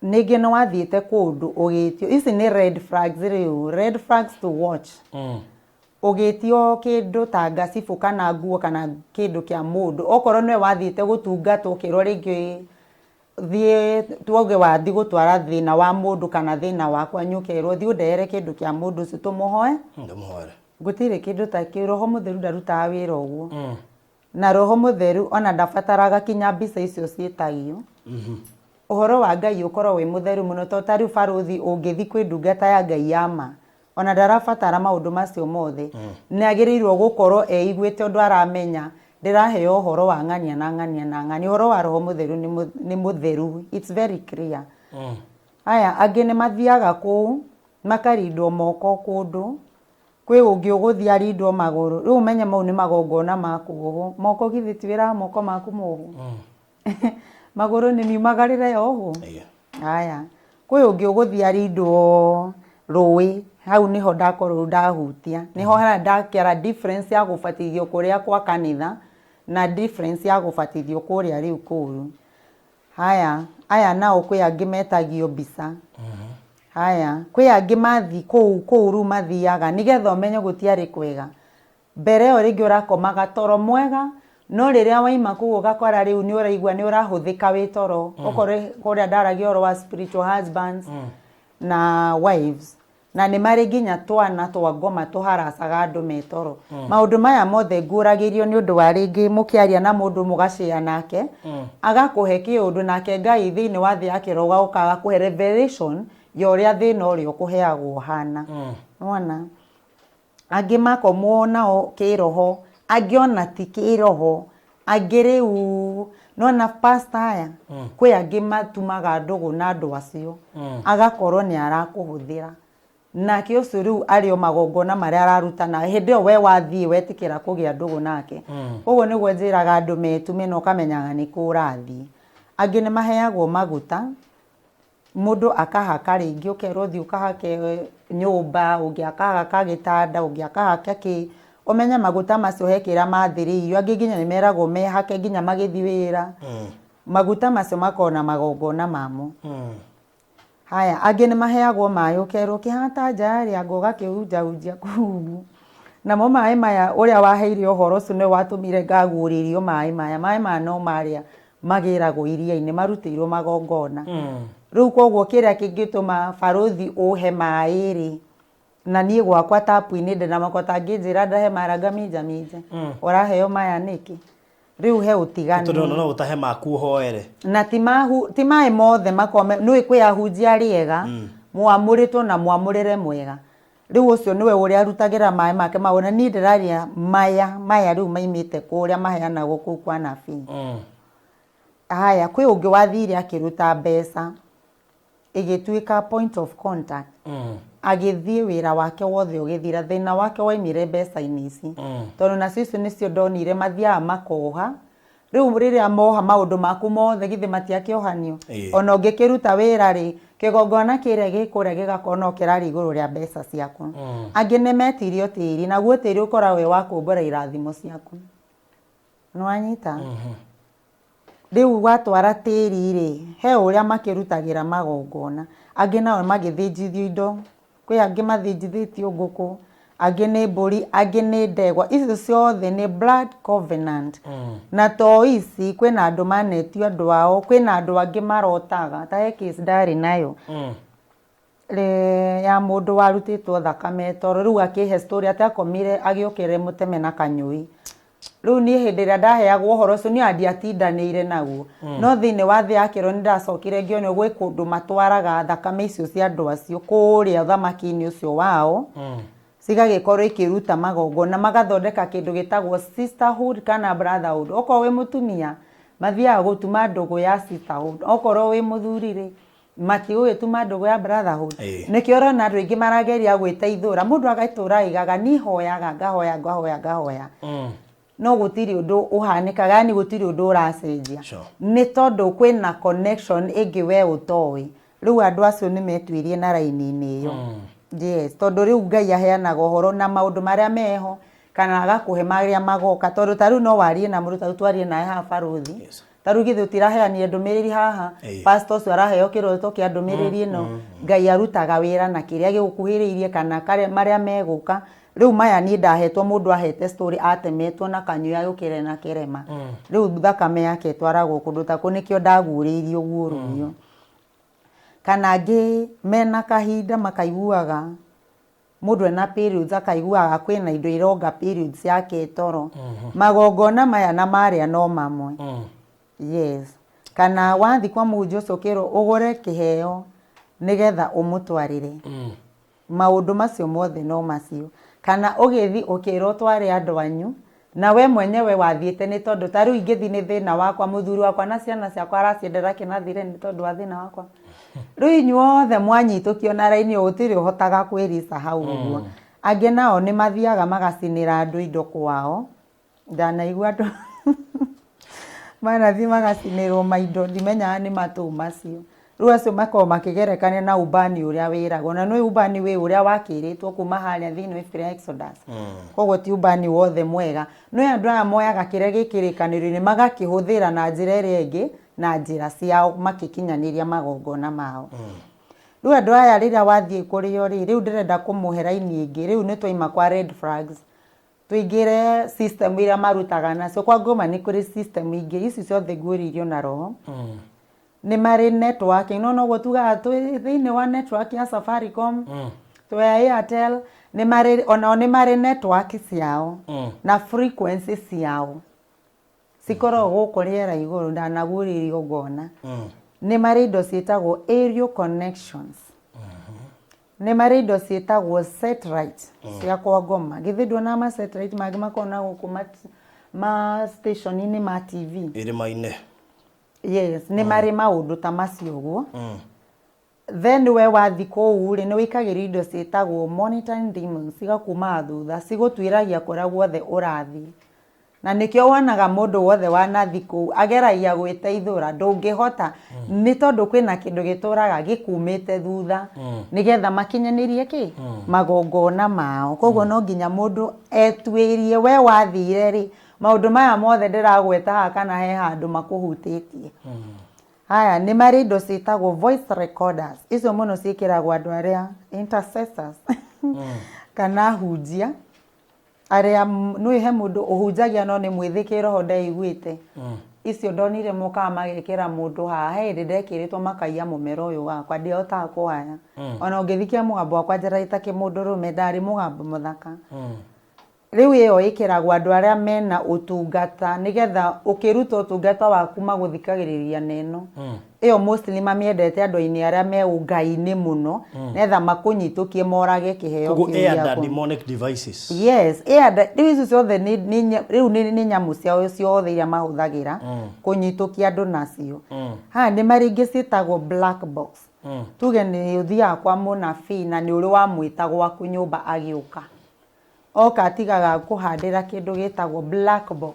Ningĩ nĩ wathiĩte kũndũ ũgĩtio, ici nĩ red flags rĩu, red flags to watch. Ũgĩtio kĩndũ ta ngacibũ kana nguo kana kĩndũ kĩa mũndũ, okorwo nĩwe wathiĩte gũtungatwo ũkĩrwo rĩngĩ thiĩ tuge wathiĩ gũtwara thĩna wa mũndũ kana thĩna wa kwanyu ũkerwo thiĩ ũndehere kĩndũ kĩa mũndũ ũcio tũmũhoe. Ndĩmũhoere. Gũtirĩ kĩndũ ta kĩu, Roho Mũtheru ndarutaga wĩra ũguo. Na Roho Mũtheru ona ndabataraga kinya mbica icio ciĩtagio. Ũhoro wa Ngai ũkorwo wĩ mũtheru mũno tondũ ta rĩu barũthi ũngĩthiĩ kwĩ ndungata ya Ngai ya ma, ona ndarabatara maũndũ macio mothe. Nĩ agĩrĩirwo gũkorwo eiguĩte ũndũ aramenya ndĩraheo ũhoro wa ng'ania na ng'ania na ng'ania. Ũhoro wa Roho Mũtheru nĩ mũtheru, it's very clear. Aya angĩ nĩ mathiaga kũu makarindwo moko kũndũ, kwĩ ũngĩ ũgũthiĩ arindwo magũrũ. Rĩu ũmenye mau nĩ magongona ma kuohwo. Moko githĩ ti wĩra wa moko maku mohu? Magũrũ nĩ miumagarĩre yohwo? Haya. Kwĩ ũngĩ ũgũthiĩ arindwo rũĩ, hau nĩho ndakorwo ndahutia. Nĩho harĩa ndakĩara difference ya gũbatithio kũrĩa kwa kanitha na difference ya gũbatithio kũrĩa rĩu kũru. Haya, aya nao kwĩ angĩ metagio mbica. Haya, kwĩ angĩ mathiĩ kũu kũu rĩu mathiaga nĩgetha ũmenye gũtiarĩ kwega. Mbere ĩyo rĩngĩ ũrakomaga toro mwega, no rĩrĩa waima kũu ũgakora rĩu nĩ ũraigua nĩ ũrahũthĩka wĩ toro. Okorwo kũrĩa ndaragia ũhoro wa spiritual husbands na wives. Na nĩ marĩ nginya twana twa ngoma tũharacaga andũ me toro. Maũndũ maya mothe nguũragĩrio nĩ ũndũ wa rĩngĩ mũkĩaria na mũndũ mũgacĩa nake, agakũhe kĩũndũ nake Ngai thĩinĩ wa thĩ ya kĩroho agoka agakũhe revelation ya ũrĩa thĩna ũrĩa ũkũheagwo ũhana. Nĩwona? Angĩ makomwo nao kĩroho, angĩ ona ti kĩroho, angĩ rĩu nĩwona pastor aya, kwĩ angĩ matumaga ndũgũ na andũ acio, agakorwo nĩ arakũhũthĩra. Nake ũcio rĩu arĩ o magongona marĩa araruta na hĩndĩ ĩyo we wathiĩ wetĩkĩra kũgĩa ndũgũ nake. Koguo nĩguo njĩraga andũ metume na ũkamenyaga nĩkũ ũrathiĩ. Angĩ nĩ maheagwo maguta, Mũndũ akahaka rĩngĩ ũkerwo thiĩ ũkahake nyũmba, ũngĩ akahaka gĩtanda, ũngĩ akahaka kĩ, ũmenye maguta macio he kĩrĩa mathĩrĩirio, angĩ nginya nĩ meragwo mehake nginya magĩthiĩ wĩra, maguta macio makoragwo na magongona mamo. Haya, angĩ nĩ maheagwo maĩ ũkerwo kĩhata nja rĩ, anga ũgakĩhunjahunjia kũu ũguo. Namo maĩ maya ũrĩa waheire ũhoro ũcio nĩwe watũmire ngaguũrĩrio maĩ maya, maĩ maya no marĩa magĩragwo iria-inĩ marutĩirwo magongona. Rĩu koguo kĩrĩa kĩngĩtũma barũthi ũhe maĩ rĩ, na niĩ gwakwa tapu-inĩ ndĩ na makwa tangĩnjĩra ndahe mara ngaminjaminja, ũraheo maya nĩkĩ? Rĩu he ũtiganu. Tondũ ona no ũtahe maku ũhoere. Na ti mahu, ti maĩ mothe makoragwo me, nĩũĩ kwĩ ahunjia arĩa ega, mwamũrĩtwo na mwamũrĩre mwega. Rĩu ũcio nĩwe ũrĩa arutagĩra maĩ make ma na niĩ ndĩraria maya maya rĩu maimĩte kũrĩa maheanagwo kũu kwa nabii. Haya, kwĩ ũngĩ wathire akĩruta mbeca ĩgĩtuĩka point of contact. Agĩthiĩ wĩra wake wothe ũgĩthira, thĩna wake waimire mbeca-inĩ ici. Tondũ nacio icio nĩcio ndonire mathiaga makoha. Rĩu rĩrĩa moha maũndũ maku mothe githĩ matiakĩohanio? Ĩĩ. Ona ũngĩkĩruta wĩra rĩ, kĩgongona kĩrĩa gĩ kũrĩa gĩgakorwo no kĩraria igũrũ rĩa mbeca ciaku. Angĩ nĩ metirio tĩri, naguo tĩri ũkoragwo wĩ wa kũmbũra irathimo ciaku. Nĩ wanyita? Rĩu watwara tĩri rĩ, he ũrĩa makĩrutagĩra magongona. Angĩ nao magĩthĩnjithio indo. Kwĩ angĩ mathĩnjithĩtio ngũkũ, angĩ nĩ mbũri, angĩ nĩ ndegwa. Icio ciothe nĩ blood covenant. Na to ici, kwĩna andũ manetio andũ ao, kwĩna andũ angĩ marotaga. Ta he case ndarĩ nayo ya mũndũ warutĩtwo thakame toro, rĩu akĩhe story atĩ akomire agĩũkĩra ĩmũteme na kanyũi. Rĩu niĩ hĩndĩ ĩrĩa ndaheagwo ũhoro ũcio niĩ ona ndiatindanĩire naguo. No thĩinĩ wa thĩ ya kĩroho nĩ ndacokire ngĩonio gwĩ kũndũ matwaraga thakame icio cia andũ acio kũrĩa ũthamaki-inĩ ũcio wao, cigagĩkorwo ikĩruta magongona, magathondeka kĩndũ gĩtagwo sisterhood kana brotherhood. Okorwo wĩ mũtumia, mathiaga gũtuma ndũgũ ya sisterhood, okorwo wĩ mũthuri rĩ, matigũgĩtuma ndũgũ ya brotherhood. Nĩkĩo ũrona andũ aingĩ marageria gwĩteithũra, mũndũ agatũra aigaga niĩ hoyaga ngahoya ngahoya ngahoya, no gũtirĩ ũndũ ũhanĩkaga, yani gũtirĩ ũndũ ũracenjia. Nĩ tondũ kwĩna connection ĩngĩ we ũtoĩ. Rĩu andũ acio nĩ metuirie na raini-inĩ ĩyo. Yes, tondũ rĩu Ngai aheanaga ũhoro na maũndũ marĩa meho, kana agakũhe marĩa magoka. Tondũ ta rĩu no warie na mũndũ, ta rĩu twarie nawe haha barũthi, ta rĩu githĩ ũtiraheanire ndũmĩrĩri haha, pastor ũcio araheo kĩroto kĩa ndũmĩrĩri ĩno, Ngai arutaga wĩra na kĩrĩa gĩgũkuhĩrĩirie kana marĩa megũka. Rĩu maya niĩ ndahetwo, mũndũ ahete story atemetwo na kanyũi agĩũkĩra na kĩrema. Rĩu thakame yake ĩtwaragwo kũndũ ta kũu, nĩkĩo ndaguũrĩirio ũguo ũyũ. Kana angĩ mena kahinda makaiguaga mũndũ ena periods akaiguaga kwĩna indo ironga periods yake toro. Magongona maya na marĩa no mamwe. Yes. Kana wathiĩ kwa mũhunjia ũcio ũkĩrwo ũgũre kĩheo nĩgetha ũmũtwarĩre. Maũndũ macio mothe no macio. Kana ũgĩthiĩ ũkĩrwo ũtware andũ anyu, na we mwenyewe wathiĩte nĩ tondũ ta rĩu ingĩthiĩ nĩ thĩna wakwa, mũthuri wakwa na ciana ciakwa araciendera kĩnathire nĩ tondũ wa thĩna wakwa. Rĩu inyuothe mwanyitũkio na raini ĩyo gũtirĩ ũhotaga kwĩrica hau ũguo. Angĩ nao nĩ mathiaga magacinĩra andũ indo kwao. Ndanaigua andũ manathiĩ magacinĩrwo maindo ndimenyaga nĩ matũ macio. Rĩu acio makoragwo makĩgerekania na ubani ũrĩa wĩragwo. Na nĩũĩ ubani wĩ ũrĩa wakĩrĩtwo kuma harĩa thĩinĩ wa ibuku rĩa Exodus. Koguo ti ubani wothe mwega. Nĩũĩ andũ aya moyaga kĩrĩa gĩ kĩrĩkanĩro-inĩ magakĩhũthĩra na njĩra ĩrĩa ĩngĩ na njĩra ciao makĩkinyanĩria magongona mao. Rĩu andũ aya rĩrĩa wathiĩ kũrĩ o rĩ, rĩu ndĩrenda kũmũhe raini ĩngĩ. Rĩu nĩ twaima kwa red flags. Tũingĩre system iria marutaga nacio. Kwa ngoma nĩ kũrĩ system ingĩ, ici ciothe nguũrĩirio na roho. Nĩ marĩ networking. No noguo tugaga twĩ thĩinĩ wa network ya Safaricom, Twe Airtel nĩ marĩ onao nĩ marĩ network ciao na frequency ciao cikoragwo gũkũ rĩera igũrũ ndanaguũrĩrio ngona. Nĩ marĩ indo ciĩtagwo aerial connections. Nĩ marĩ indo ciĩtagwo satellite cia kwa ngoma. Githĩ nduonaga ma satellite mangĩ makoragwo na gũkũ ma station-inĩ ma TV? Irĩma-inĩ. Yes, nĩ marĩ maũndũ ta macio ũguo. Then we wathi kũu rĩ, nĩ wĩikagĩrio indo ciĩtagwo monitoring demons, cigakumaga thutha, cigũtuĩragia kũrĩa guothe ũrathiĩ. Na nĩkĩo wonaga mũndũ wothe wanathi kũu ageragia gwĩteithũra, ndũngĩhota, nĩ tondũ kwĩna kĩndũ gĩtũraga gĩkumĩte thutha, nĩgetha makinyanĩrie kĩ? Magongona mao. Koguo no nginya mũndũ etuĩrie, we wathire rĩ, maũndũ maya mothe ndĩragweta haha kana he handũ makũhutĩtie. Haya, nĩ marĩ indo ciĩtagwo voice recorders. Icio mũno ciĩkĩragwo andũ arĩa intercessors kana ahunjia arĩa nĩũĩ he mũndũ ũhunjagia no nĩ mwĩthĩ kĩroho ndeiguĩte. Icio ndonire mokaga magekĩra mũndũ haha. He hĩndĩ ndekĩrĩtwo makaiya mũmero ũyũ wakwa, ndiahotaga kũhaya. Ona ũngĩthikia mũgambo wakwa njaragia ta kĩmũndũrũme, ndarĩ mũgambo mũthaka. Rĩu ĩyo ĩkĩragwo andũ arĩa mena ũtungata nĩgetha ũkĩruta ũtungata waku magũthikagĩrĩria na ĩno. Ĩyo mostly mamĩendete andũ-inĩ arĩa me ũngai-inĩ mũno nĩgetha makũnyitũkie morage kĩheo Koguo kĩu air gĩaku. demonic devices. Yes, air rĩu icio ciothe rĩu nĩ nyamũ ciao ciothe iria mahũthagĩra kũnyitũkia andũ nacio. Haha nĩ marĩ ingĩ ciĩtagwo black box. Tuge nĩ ũthiaga kwa mũnabii na nĩ ũrĩ wamwĩta gwaku nyũmba agĩũka. Oka atigaga kũhandĩra kĩndũ gĩtagwo black box.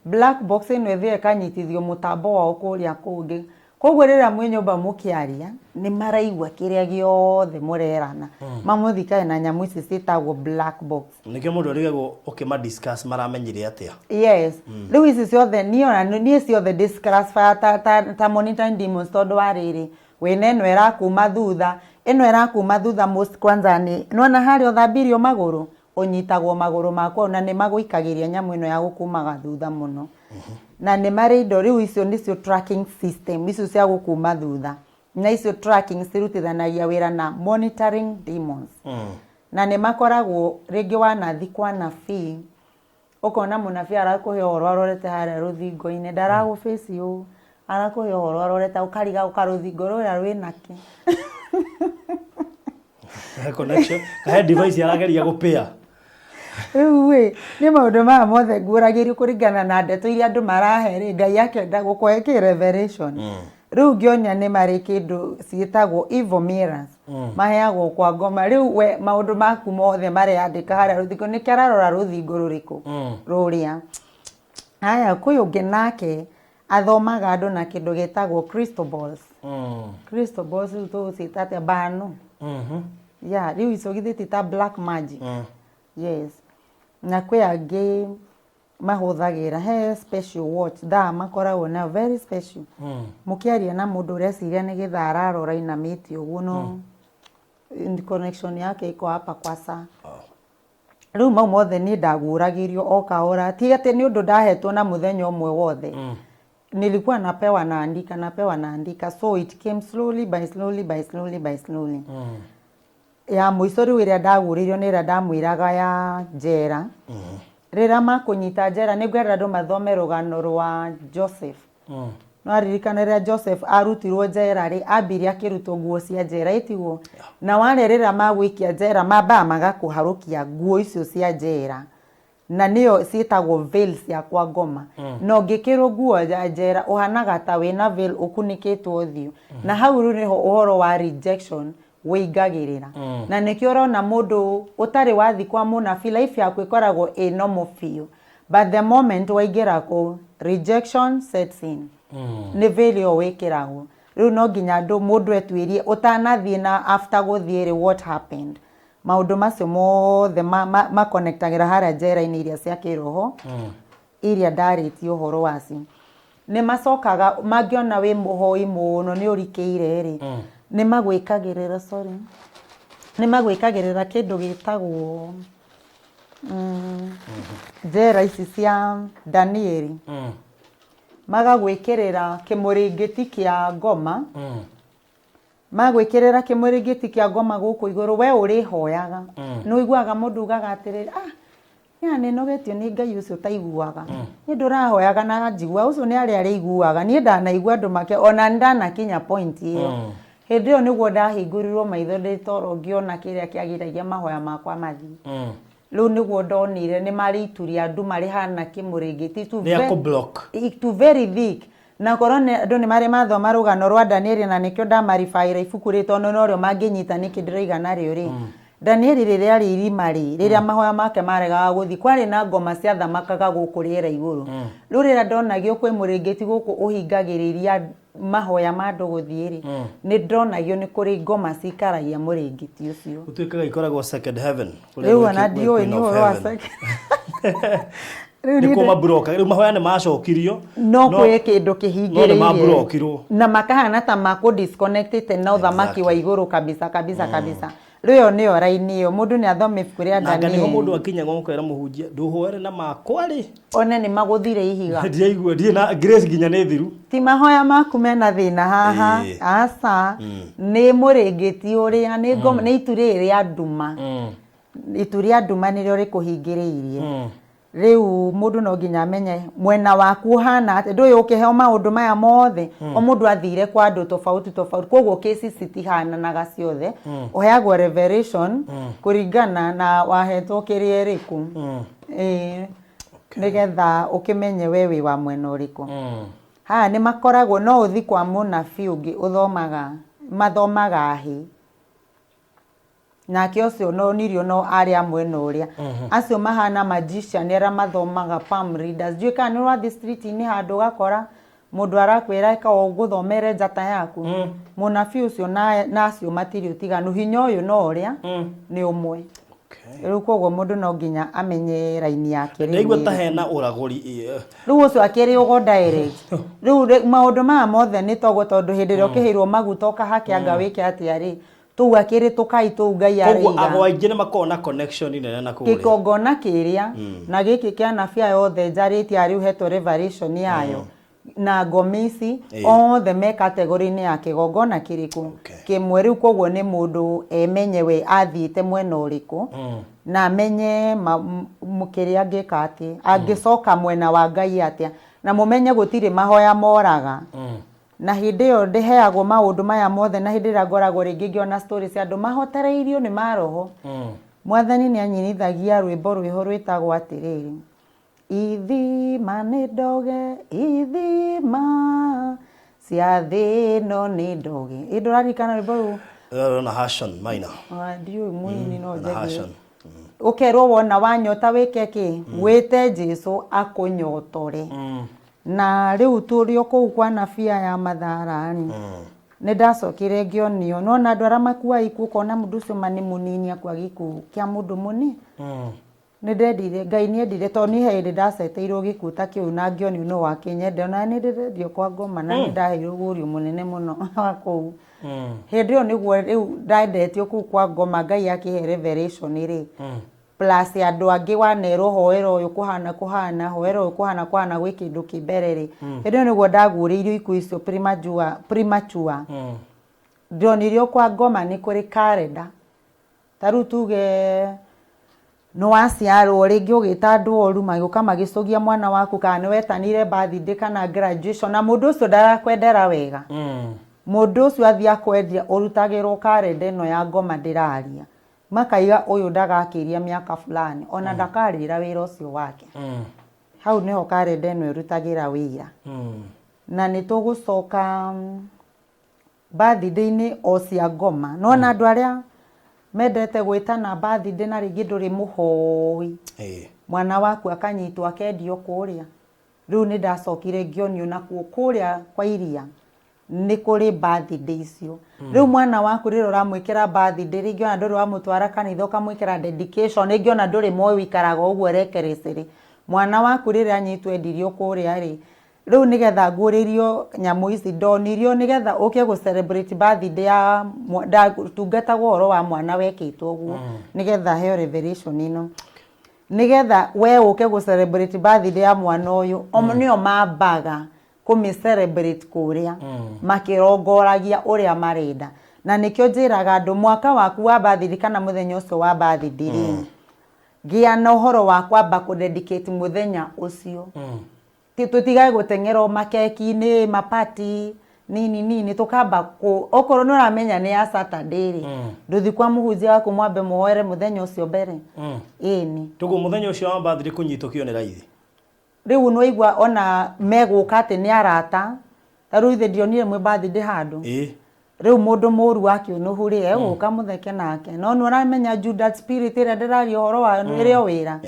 Black box ĩno ĩthiaga ĩkanyitithio mũtambo wao kũrĩa kũngĩ. Koguo rĩrĩa mwĩ nyũmba mũkĩaria, nĩ maraigua kĩrĩa gĩothe mũrerana. Mamũthikage na nyamũ ici ciĩtagwo black box. Nĩkĩo mũndũ arigagwo ũkĩma discuss maramenyire atĩa. Yes. Rĩu ici ciothe niĩ ona niĩ ciothe ndĩciclassify ta monitoring demons tondũ wa rĩrĩ, wĩna ĩno ĩrakuma thutha, ĩno ĩrakuma thutha most kwanza nĩ nĩwona harĩa ũthambirio magũrũ, ũnyitagwo magũrũ maku na nĩ magũikagĩria nyamũ ĩno ya gũkumaga thutha mũno. Na nĩ marĩ indo rĩu icio nĩcio tracking system icio cia gũkuma thutha. Na icio tracking cirutithanagia wĩra na monitoring demons. Na nĩ makoragwo rĩngĩ wanathi kwa nabii, ũkona mũnabii arakũhe ũhoro arorete harĩa rũthingo-inĩ, ndaragũ face ũũ, arakũhe ũhoro arorete ũkariga karũthingo rũrĩa rwĩna kĩ. He connection, he device arageria gũpĩa. Rĩu ĩ, nĩ maũndũ maya mothe nguũragĩrio kũringana na ndeto iria andũ marahe rĩ, Ngai akenda gũkũhe kĩ revelation. Rĩu ngĩonia nĩ marĩ kĩndũ ciĩtagwo evil mirrors. Maheagwo kwa ngoma. Rĩu we maũndũ maku mothe mareyandĩka harĩa rũthingo, nĩkĩo ararora rũthingo rũrĩkũ? Rũrĩa. Haya, kwĩ ũngĩ nake athomaga andũ na kĩndũ gĩtagwo crystal balls. Crystal balls rĩu tũgũciĩta atĩa? Bano. Yeah, rĩu icio githĩ ti ta black magic. Yes. Na kwĩ angĩ mahũthagĩra he special watch thaa makoragwo nayo very special. Mũkĩaria na mũndũ ũreciria nĩ gĩthaa ararora inamĩte ũguo no connection yake iko hapa kwa saa. Rĩu mau mothe niĩ ndaguũragĩrio o kahora, ti atĩ nĩ ũndũ ndahetwo na mũthenya ũmwe wothe. Nilikuwa napewa naandika, napewa naandika, so it came slowly by slowly by slowly by slowly. Ya mũico rĩu ĩrĩa ndaguũrĩirio nĩ ĩrĩa ndamwĩraga ya njera. Rĩrĩa makũnyita njera nĩ ngwenda andũ mathome rũgano rwa Joseph. No aririkana rĩrĩa Joseph arutirwo njera rĩ, ambire akĩrutwo nguo cia njera ĩtiguo? Na warĩa rĩrĩa magũikia njera mambaga magakũharũkia nguo icio cia njera. Na nĩyo ciĩtagwo veil cia kwa ngoma. Na ũngĩkĩrwo nguo ya njera ũhanaga ta wĩna veil ũkunĩkĩtwo ũthiũ. Na hau rĩu nĩho ũhoro wa rejection wĩingagĩrĩra. Na nĩkĩo ũrona mũndũ ũtarĩ wathi kwa mũnabii life yaku ĩkoragwo ĩ normal biũ. But the moment waingĩra kũu, rejection sets in. Nĩ veil ĩyo wĩkĩragwo. Rĩu no nginya andũ mũndũ etuĩrie ũtanathiĩ na after gũthiĩ rĩ what happened. Maũndũ macio mothe makonectagĩra harĩa njera-inĩ iria cia kĩroho iria ndarĩtie ũhoro wacio. Nĩ macokaga mangĩona wĩ mũhoi mũno nĩ ũrikĩire rĩ, nĩ magwĩkagĩrĩra sorry, nĩ magwĩkagĩrĩra kĩndũ gĩtagwo njera ici cia Danieli. Magagwĩkĩrĩra kĩmũrĩngĩti kĩa ngoma. Magwĩkĩrĩra kĩmũrĩngĩti kĩa ngoma gũkũ igũrũ, we ũrĩhoyaga. Nĩ ũiguaga mũndũ ugaga atĩrĩrĩ, ah, niĩ nĩnogetio nĩ Ngai ũcio ũtaiguaga. Niĩ ndũrahoyaga na njigua, ũcio nĩ arĩa arĩiguaga. Niĩ ndanaigua andũ make, ona nĩ ndanakinya point ĩyo. Hĩndĩ ĩyo nĩguo ndahingũrirwo maitho ndĩ toro ngĩona kĩrĩa kĩagiragia mahoya makwa mathiĩ. Rĩu nĩguo ndonire nĩ marĩ itu rĩa nduma rĩhana kĩmũrĩngĩti. Rĩa kũ block. Itu very thick. Na korwo andũ nĩ marĩ mathoma rũgano rwa Danieli na nĩkĩo ndamaribaĩra ibuku rĩrĩ tondũ norĩo mangĩnyita nĩkĩ ndĩroiga narĩo rĩ, Danieli rĩrĩa arĩ irima rĩ, rĩrĩa mahoya make maregaga gũthiĩ, kwarĩ na ngoma ciathamakaga gũkũ rĩera igũrũ. Rĩu rĩrĩa ndonagio kwĩ mũrĩngĩti gũkũ ũhingagĩrĩria mahoya ma andũ gũthiĩ rĩ, nĩ ndonagio nĩ kũrĩ ngoma cikaragia mũrĩngĩti ũcio. Gũtuĩkaga ikoragwo second heaven. Kũrĩa Rĩu ona gwĩ ndiũĩ Queen nĩ of ũhoro wa Heaven. second. Rĩu Nĩ niĩ kuo ndĩ- maburoka. Rĩu mahoya nĩ macokirio. No kwĩ kĩndũ no nĩ kĩhingĩrĩirie maburokirwo. Na makahana ta makũ disconnected na ũthamaki wa igũrũ kabisa kabisa kabisa. Rĩu ĩyo nĩyo raini ĩyo mũndũ nĩ athome ibuku rĩa Na anga nĩho mũndũ Danieli. akinyaga ũkera mũhunjia ndũhoere na makwa rĩ. One nĩ magũthire ihiga. Ndiaigua ndirĩ na grace nginya nĩ thiru. Ti mahoya maku mena thĩna haha. Aca. Nĩ mũrĩngĩti ũrĩa nĩ ngoma nĩ itu rĩrĩ rĩa nduma. Itu rĩa nduma nĩrĩo rĩkũhingĩrĩirie. Rĩu mũndũ no nginya amenye mwena waku ũhana atĩa. Ndũĩ ũkĩheo maũndũ maya mothe, o mũndũ athire kwa andũ tofauti tofauti, koguo kĩci citihananaga ciothe. Ũheagwo revelation kũringana na wahetwo kĩrĩa ĩrĩkũ. Ĩĩ, nĩgetha ũkĩmenye we wĩ wa mwena ũrĩkũ. Haha nĩ makoragwo, no ũthi kwa mũnabii ũngĩ ũthomaga, mathomaga hĩ. Nake ũcio nonirio no arĩ a mwena ũrĩa. Acio mahana magician arĩa mathomaga palm readers. Ndiũĩ kana nĩ ũrathiĩ street-inĩ handũ ũgakora mũndũ arakwĩra ĩka ũũ ngũthomere njata yaku. Mũnabii ũcio na acio matirĩ ũtiganu. Hinya ũyũ no ũrĩa nĩ ũmwe. Rĩu koguo mũndũ no nginya amenye raini yake rĩu Ndaigua nĩ ta ĩrĩkũ. hena ũragũri. Rĩu ũcio akĩrĩ ũgo direct. Rĩu maũndũ maya mothe nĩ toguo tondũ hĩndĩ ĩrĩa ũkĩheirwo maguta ũkahake anga wĩke atĩa rĩ, tũu akĩrĩ tũkai tũu Ngai Koguo arĩiga. ago aingĩ nĩ makoragwo na connection nene na kũrĩa. Kĩgongona kĩrĩa na gĩkĩ kĩa anabii aya othe njarĩtie aya rĩu hetwo revelation yayo na ngoma ici othe me category-inĩ ya kĩgongona kĩrĩkũ? Kĩmwe. Rĩu koguo nĩ mũndũ emenye we athiĩte mwena ũrĩkũ na amenye kĩrĩa angĩka atĩ angĩcoka mwena wa Ngai atĩa na mũmenye gũtirĩ mahoya moraga. Na hĩndĩ ĩyo ndĩheagwo maũndũ maya mothe na hĩndĩ ĩrĩa ngoragwo rĩngĩ ngĩona story cia andũ mahotereirio nĩ maroho. Mwathani nĩ anyinithagia rwĩmbo rwĩho rwĩtagwo atĩrĩrĩ, ithima nĩ ndoge, ithima cia thĩ ĩno nĩ ndoge. Ĩ ndũraririkana rwĩmbo rũu? Rũrũ na Hashon Maina. Ah, ndiũĩ mũini no Na njagie. Hashon. Ũkerwo wona wanyota wĩke kĩ? Wĩte Jesu akũnyotore. Na rĩu tũrĩ o kũu kwa anabii aya Mathara-rĩ, nĩ ndacokire ngĩonio, nĩ wona andũ arĩa makuaga ikuũ ũkona mũndũ ũcio ma nĩ mũnini akua gĩkuũ kĩa mũndũ mũnini. Nĩ ndendire, Ngai nĩ endire tondũ niĩ he hĩndĩ ndaceteirwo gĩkuũ ta kĩu na ngĩonio nũ wakĩnyendera. Ona nĩ ndĩrendio kwa ngoma na nĩ ndaheirwo ũguũrio mũnene mũno wa kũu. Hĩndĩ ĩyo nĩguo rĩu ndendetio kũu kwa ngoma Ngai akĩhe revelation rĩ, plus andũ angĩ wanerwo hoera ũyũ kũhana kũhana, hoera ũyũ kũhana kũhana gwĩ kĩndũ kĩ mbere rĩ, hĩndĩ ĩyo nĩguo ndaguũrĩirio ikuũ icio premature, premature. Ndonirio kwa ngoma nĩ kũrĩ calendar. Ta rĩu tuge nĩ waciarwo rĩngĩ ũgĩta andũ oru magĩũka magĩcũgia mwana waku kana nĩ wetanire birthday kana graduation na mũndũ ũcio ndarakwendera wega. Mũndũ ũcio athiĩ akwendia ũrutagĩrwo calendar ĩno ya ngoma ndĩraria. Makaiga ũyũ ndagakĩria mĩaka fulani ona ndakarĩra wĩra ũcio wake. Hau nĩho karenda ĩno ĩrutagĩra wĩra. Na nĩ tũgũcoka birthday-inĩ o cia ngoma. Nĩwona andũ arĩa mendete gwĩtana birthday na rĩngĩ ndũrĩ mũhoi. Mwana waku akanyitwo akendio kũrĩa. Rĩu nĩ ndacokire ngĩonio nakuo kũrĩa kwa iria nĩ kũrĩ birthday icio. Rĩu mwana waku rĩrĩa ũramwĩkĩra birthday rĩngĩ ona ndũrĩ wamũtwara kanitha ũkamwĩkĩra dedication, rĩngĩ ona ndũrĩ moĩ ũikaraga ũguo rekerecere. Mwana waku rĩrĩa anyitwo endirio kũrĩa rĩ, rĩu nĩgetha nguũrĩrio nyamũ ici ndonirio nĩgetha ũke gũ celebrate birthday ya ndatungatagwo ũhoro wa mwana wekĩtwo ũguo nĩgetha heo revelation ĩno. Nĩgetha we ũke gũ celebrate birthday ya mwana ũyũ, o nĩo mambaga kũmĩ celebrate kũrĩa makĩrongoragia ũrĩa marenda. Na nĩkĩo njĩraga andũ mwaka waku wa birthday kana mũthenya ũcio wa birthday rĩ, gĩa na ũhoro wa kwamba kũ-dedicate mũthenya ũcio. Tũtigage gũteng'era o makeki-inĩ, mapati, nini nini, tũkamba kũ okorwo nĩ ũramenya nĩ ya Saturday rĩ, ndũthiĩ kwa mũhunjia waku mwambe mũhoere mũthenya ũcio mbere. Ĩni. Toguo mũthenya ũcio wa birthday kũnyitũkio nĩ raithi. Rĩu nĩwaigua ona megũka atĩ nĩ arata, ta rĩu ithe ndionire mwĩ birthday handũ. Rĩu mũndũ mũru wa kĩũnũhu rĩ, egũka mũtheke nake. No nĩ ũramenya Judas spirit ĩrĩa ndĩraria ũhoro wayo ĩrĩ o wĩra.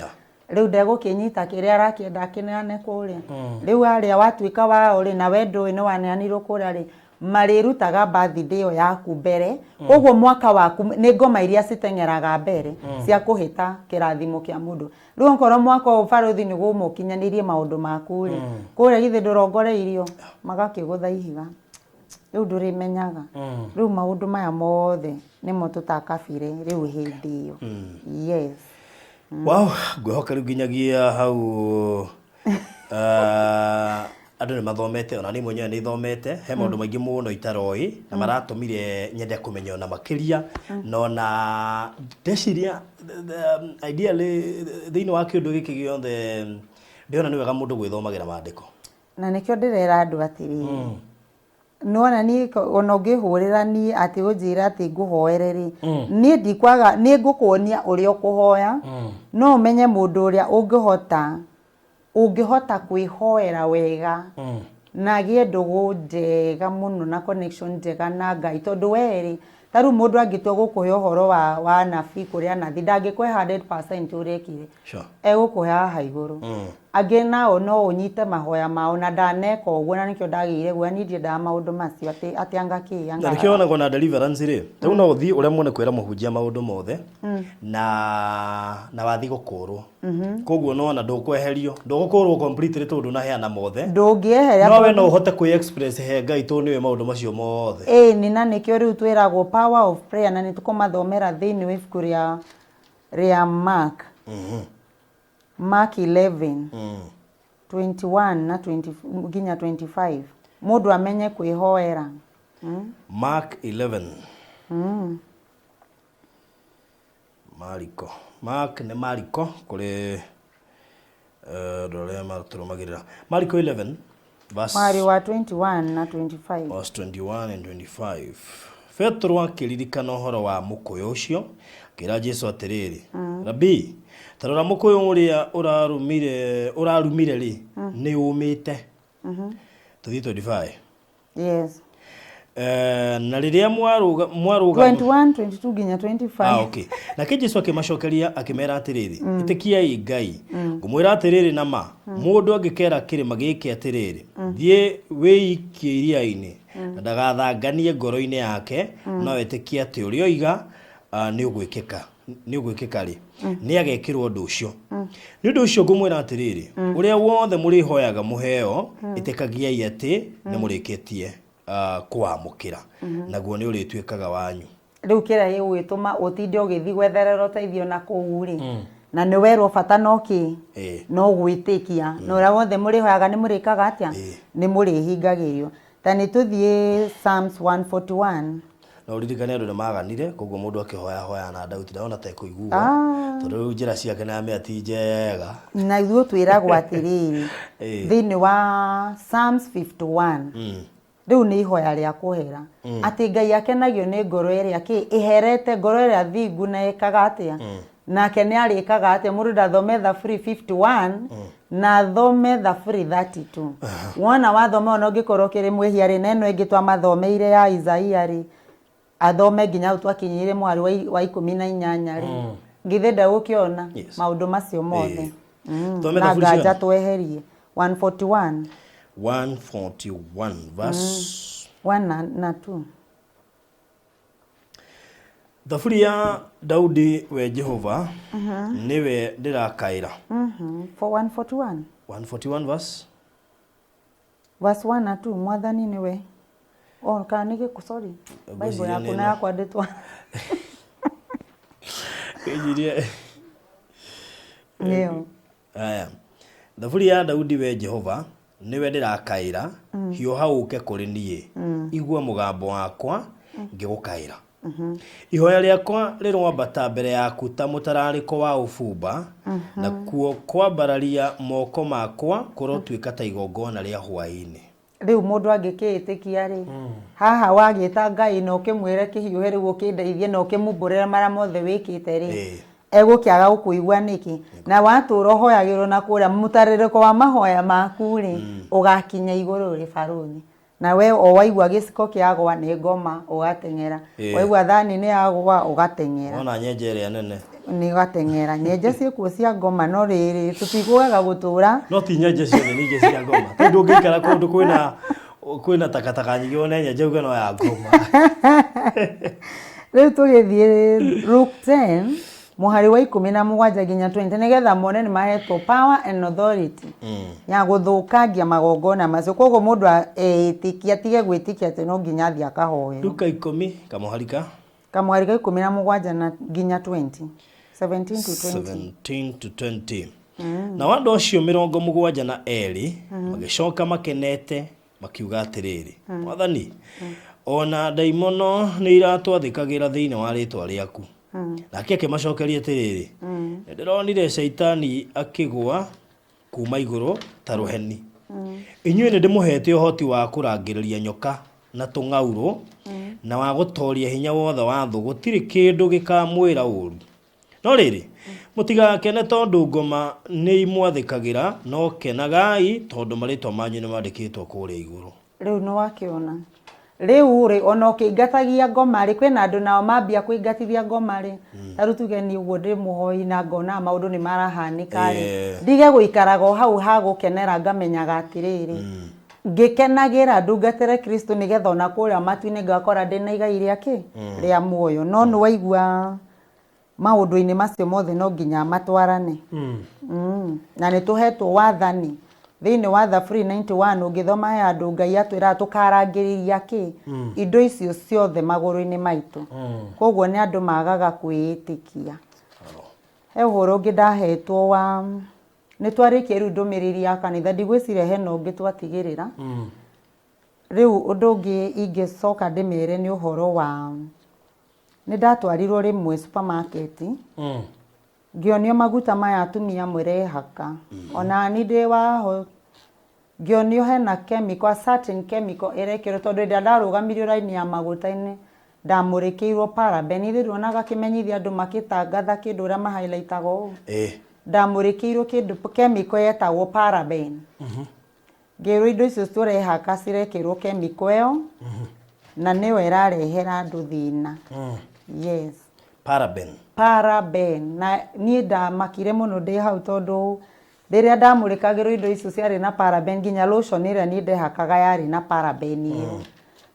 Rĩu ndegũkĩnyita kĩrĩa arakĩenda akĩneane kũrĩa. Rĩu harĩa watuĩka wao rĩ, na we ndũĩ nĩ waneanirwo kũrĩa rĩ, marĩrutaga birthday ĩyo yaku mbere. Koguo mwaka waku nĩ ngoma iria citeng'eraga mbere cia kũhĩta kĩrathimo kĩa mũndũ. Rĩu okorwo mwaka ũyũ barũthi nĩguo ũma ũkinyanĩrie maũndũ maku rĩ, kũrĩa githĩ ndũrongoreirio, magakĩgũtha ihiga. Rĩu ndũrĩmenyaga. Rĩu maũndũ maya mothe nĩmo tũtakabire rĩu hĩndĩ ĩyo. Yes. Wow, ngwĩhoka rĩu nginyagia hau andũ nĩ mathomete, ona niĩ mwenyewe nĩ thomete, he maũndũ maingĩ mũno itaroĩ na maratũmire nyende kũmenya ona makĩria, na ona ndeciria ideally thĩinĩ wa kĩũndũ gĩkĩ gĩothe ndĩrona nĩ wega mũndũ gwĩthomagĩra maandĩko. Na nĩkĩo ndĩrera andũ atĩrĩrĩ, nĩwona niĩ ona ũngĩhũrĩra niĩ atĩ ũnjĩre atĩ ngũhoere rĩ, niĩ ndikwaga, nĩ ngũkuonia ũrĩa ũkũhoya, no ũmenye mũndũ ũrĩa ũngĩhota kwĩhoera wega na agĩe ndũgũ njega mũno na connection njega na Ngai, tondũ we rĩ, ta rĩu mũndũ angĩtua gũkũhe ũhoro wa anabii kũrĩa anathi, ndangĩkũhe 100% ũrĩa ekire. Egũkũhe haha igũrũ. Angĩ nao no ũnyite mahoya mao, na ndaneka ũguo, na nĩkĩo ndagĩire guoya, niĩ ndiendaga maũndũ macio atĩ anga kĩ, anga Na nĩkĩo wonagwo na deliverance rĩ, rĩu no ũthiĩ ũremwo nĩ kwĩra mũhunjia maũndũ mothe na wathiĩ gũkũrwo. Koguo nĩwona ndũkweherio, ndũgũkũrwo completely tondũ ndũnaheana mothe. Ndũngĩeheria. No we no ũhote kwĩ express he Ngai tondũ nĩũĩ maũndũ macio mothe. Ĩni, na nĩkĩo rĩu twĩragwo power of prayer, na nĩtũkũmathomera thĩinĩ wa ibuku rĩa Mark. Mark 11 21 na 20 nginya 25, mũndũ amenye kwĩhoera. Mark 11. Mariko. Mark nĩ Mariko kũrĩ andũ arĩa matũrũmagĩrĩra. Mariko 11 verse Mwari wa 21 na 25. Verse 21 and 25. Petero akĩririkana ũhoro wa mũkũyũ ũcio, akĩra Jesu atĩrĩrĩ, Rabii, ta rora mũkũyũ ũrĩa ũrarumire rĩ, nĩ ũmĩte. Tũthiĩ 25. Yes. Na rĩrĩa mwarũga 21, 22 nginya 25. Ah, okay. Nake Jesu akĩmacokeria akĩmera atĩrĩrĩ, ĩtĩkiai Ngai, ngũmwĩra atĩrĩrĩ na ma, mũndũ angĩkera kĩrĩma gĩkĩ atĩrĩrĩ, thiĩ wĩikie iria-inĩ, na ndagathanganie ngoro-inĩ yake, no etĩkie atĩ ũrĩa oiga nĩ ũgwĩkĩka rĩ, nĩ agekĩrwo ũndũ ũcio. Nĩ ũndũ ũcio ngũmwĩra atĩrĩrĩ, ũrĩa wothe mũrĩhoyaga mũheo, ĩtĩkagiai atĩ nĩ mũrĩkĩtie kũwamũkĩra, naguo nĩ ũrĩtuĩkaga wanyu. Rĩu kĩrĩa gĩgũgĩtũma ũtinde ũgĩthiĩ gwetherera ũteithio na kũu rĩ, na nĩ werwo bata no kĩ, no gwĩtĩkia, na ũrĩa wothe mũrĩhoyaga nĩ mũrĩkaga atĩa, nĩ mũrĩhingagĩrio. Ta nĩ tũthiĩ Psalms 141. Na ũririkane andũ nĩ maganire, koguo mũndũ akĩhoya hoya na ndauti ndona ta ekũiguo, tondũ rĩu njĩra ciake na mea ti njega. Na ithuĩ twĩragwo atĩrĩrĩ, thĩinĩ wa Psalms 51, rĩu nĩ ihoya rĩa kũhera, atĩ Ngai akenagio nĩ ngoro ĩrĩa kĩ ĩherete, ngoro ĩrĩa thingu, na ĩkaga atĩa, nake nĩ arĩkaga atĩa. Mũndũ ndathome Thaburi 51 na athome Thaburi 32. Wona wathoma, ona ũngĩkorwo ũkĩrĩ mwĩhia rĩ, na ĩno ĩngĩ twamathomeire ya Isaia rĩ, athome nginya hau twakinyire mwari wa 18 rĩ, githĩ ndegũkĩona maũndũ macio mothe. Thome Na Thaburi nganja cigana? tweherie 141. 141 verse 1 na 2. Thaburi ya Daudi. We Jehova, nĩwe ndĩrakaĩra. For 141. 141 verse Verse 1 na 2. Mwathani nĩwe, oh, kana nĩ gĩkũ, sorry, Bible Ngwĩciria yaku nĩ na ĩno. yakwa ndĩtwa. Ngwĩciria Nĩyo. Aya. Thaburi ya Daudi. We Jehova, nĩwe ndĩrakaĩra, hiũha ũke kũrĩ niĩ. Igua mũgambo wakwa. Ngĩgũkaĩra. Ihoya rĩakwa rĩroambata mbere yaku ta mũtararĩko wa ũbumba, nakuo kwambararia moko makwa kũrotuĩka ta igongona rĩa hwaĩ-inĩ. Rĩu mũndũ angĩkĩĩtĩkia rĩ, haha wagĩta Ngai na ũkĩmwĩre kĩhiũhe rĩu ũkĩndeithie na ũkĩmumbũrĩre marĩa mothe wĩkĩte rĩ, egũkĩaga gũkũigua nĩkĩ? Na watũra ũhoyagĩrwo na kũrĩa, mũtarĩrĩko wa mahoya maku rĩ, ũgakinya igũrũ rĩ barũthi. Na we o waigua gĩciko kĩagwa nĩ ngoma ũgateng'era, waigua thani nĩ yagwa ũgateng'era. Wona nyenje ĩrĩa nene. Nĩ ũgateng'era. Nyenje ciĩkuo cia ngoma no rĩrĩ tũtikũaga gũtũra. No ti nyenje ciothe ningĩ cia ngoma. Tondũ ũngĩikara kũndũ kwĩna kwĩna takataka nyingĩ wone nyenje uge no ya ngoma. Rĩu tũgĩthiĩ Luke 10 mũhari wa 17 nginya 20 nĩgetha mone nĩ mahetwo power and authority ya gũthũkangia magongona macio. Koguo mũndũ eĩtĩkia atige gwĩtĩkia atĩ no nginya athiĩ akahoerwo. Luka ikũmi kamũhari ka Kamũhari ka 17 na nginya 20. 17 to 20. 17 to 20. Nao andũ acio 72 magĩcoka makenete makiuga atĩrĩrĩ, Mwathani, ona ndaimono nĩ iratwathĩkagĩra thĩinĩ wa rĩĩtwa rĩaku. Nake akĩmacokeria atĩrĩrĩ, nĩ ndĩronire Shaitani akĩgũa kuma igũrũ ta rũheni. Inyuĩ nĩ ndĩmũheete ũhoti wa kũrangĩrĩria nyoka na tũng'aurũ, na wa gũtooria hinya wothe wa thũ, gũtirĩ kĩndũ gĩkamwĩra ũũru. No rĩrĩ, mũtigakene tondũ ngoma nĩ imwathĩkagĩra, no kenagai tondũ marĩĩtwa manyu nĩ mandĩkĩtwo kũrĩa igũrũ. Rĩu nĩ wakĩona. Rĩu rĩ, ona ũkĩingatagia ngoma rĩ, kwĩna andũ nao mambia kũingatithia ngoma rĩ, ta rĩu tuge niĩ ũguo ndĩ mũhoi na ngona maũndũ nĩ marahanĩka rĩ, ndige gũikaraga o hau ha gũkenera ngamenyaga atĩrĩrĩ, ngĩkenagĩra ndungatĩre Kristo nĩgetha ona kũrĩa matu-inĩ ngakora ndĩna igai rĩa kĩ? Rĩa muoyo. No nĩ waigua maũndũ-inĩ macio mothe no nginya matwarane. Na nĩ tũhetwo wathani thĩinĩ wa Thaburi 91 ũngĩthoma he handũ Ngai atwĩraga tũkarangĩrĩria kĩ indo icio ciothe magũrũ-inĩ maitũ. Koguo nĩ andũ magaga kwĩĩtĩkia. He ũhoro ũngĩ ndahetwo wa nĩ twarĩkia rĩu ndũmĩrĩri ya kanitha, ndigwĩciria hena ũngĩ twatigĩrĩra. Rĩu ũndũ ũngĩ ingĩcoka ndĩmere nĩ ũhoro wa nĩ ndatwarirwo rĩmwe supermarket, ngĩonio maguta maya atumia mũrehaka, ona ni ndĩ waho ngĩonio hena chemical, a certain chemical ĩrekĩrwo, tondũ hĩndĩ ĩrĩa ndarũgamirio raini ya maguta-inĩ ndamũrĩkĩirwo paraben. Ithuĩ nduonaga kĩmenyithia andũ makĩtangatha kĩndũ ũrĩa ma highlight aga ũũ? Ndamũrĩkĩirwo kĩndũ chemical yetagwo paraben. Ngĩrwo indo icio tũrehaka cirekĩrwo chemical ĩyo, na nĩyo ĩrarehera andũ thĩna. Yes. Paraben. Paraben. Na niĩ ndamakire mũno ndĩ hau tondũ rĩrĩa ndamũrĩkagĩrwo indo icio ciarĩ na paraben, nginya lotion ĩrĩa niĩ ndehakaga yarĩ na paraben ĩyo.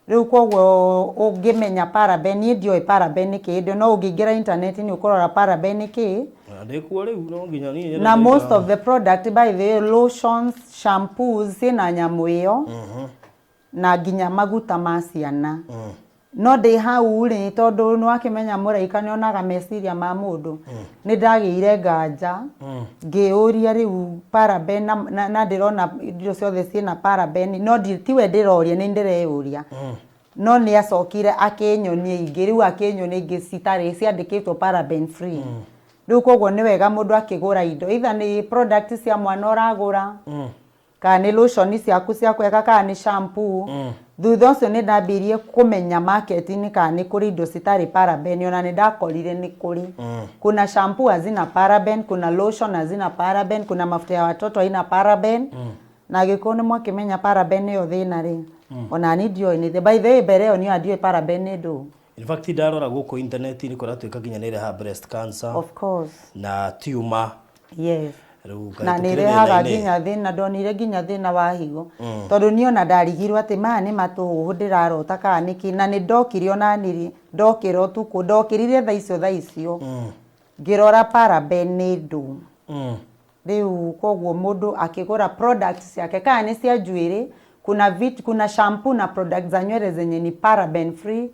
Rĩu koguo ũngĩmenya paraben, niĩ ndioĩ paraben nĩ kĩĩ, hĩndĩ no ũngĩingĩra internet-inĩ ũkũrora paraben nĩ kĩĩ. Na ndĩkuo rĩu no nginya niĩ Na most of the product, by the way, lotions, shampoos ciĩna nyamũ ĩyo, na nginya maguta ma ciana. No ndĩ hau rĩ, tondũ nĩ wakĩmenya mũraika nĩ onaga meciria ma mũndũ, nĩ ndagĩire nganja, ngĩũria rĩu paraben na ndĩrona indo ciothe ciĩna paraben, no tiwe ndĩroria, nĩ ndĩreyũria. No nĩ acokire akĩnyonia ingĩ, rĩu akĩnyonia ingĩ citarĩ ciandĩkĩtwo paraben free. Rĩu koguo nĩ wega mũndũ akĩgũra indo, either nĩ product cia mwana ũragũra, kana nĩ lotion ciaku cia kwĩhaka, kana nĩ shampoo. Thutha ũcio nĩ ndambirie kũmenya market-inĩ kana nĩ kũrĩ indo citarĩ paraben, ona nĩ ndakorire nĩ kũrĩ. Kuna shampoo hazina paraben, kuna lotion hazina paraben, kuna mafuta ya watoto haina paraben. Na angĩkorwo nĩ mwakĩmenya paraben nĩyo thĩna rĩ, ona niĩ ndioĩ nĩ thĩ. By the way, mbere ĩyo niĩ ndioĩ paraben nĩ ndũ. In fact ndarora gũkũ internet-inĩ kũratuĩka nginya nĩ ĩrehaga breast cancer. Of course. Na tumor. Yes. Rĩu Na kaĩ nĩ tũkĩrĩ ĩrehaga thĩna-inĩ. nginya thĩna, ndonire nginya thĩna wa higo. Tondũ niĩ ona ndarigirwo atĩ maya nĩ matũhũhũ ndĩrarota kana nĩkĩ, na nĩ ndokire ona niĩ ndokĩra ũtukũ, ndokĩrire thaa icio thaa icio, ngĩrora paraben nĩ ndũ. Rĩu koguo mũndũ akĩgũra product ciake kana nĩ cia njuĩrĩ, kuna vit, kuna shampoo na product za nywele zenye ni paraben free,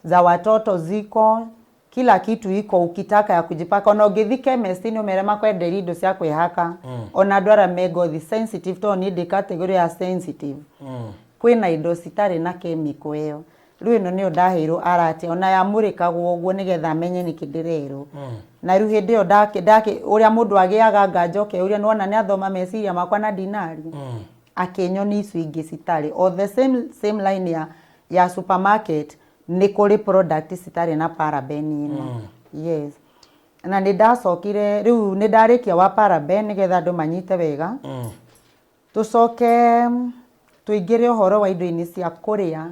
za watoto ziko, kila kitu iko ukitaka ya kujipaka. Ona ũngĩthiĩ chemist nĩ ũmere makwenderie indo cia kwĩhaka, ona andũ arĩa me ngothi sensitive, tondũ niĩ ndĩ category ya sensitive, kwĩna indo citarĩ na chemical ĩyo. Rĩu ĩno nĩyo ndaheirwo arati ona yamũrĩkagwo ũguo nĩgetha menye nĩkĩ ndĩrerwo. Na rĩu hĩndĩ ĩyo ndakĩ ndakĩ ũrĩa mũndũ agĩaga nganja ũkeyũria nĩwona nĩathoma meciria makwa na ndinaria. Akĩnyonia icio ingĩ citarĩ. O the same same line ya supermarket nĩ kũrĩ product citarĩ na paraben ĩno. Yes. Na nĩ ndacokire rĩu nĩ ndarĩkia wa paraben nĩgetha andũ manyite wega. Tũcoke tũingĩre ũhoro wa indo-inĩ cia kũrĩa.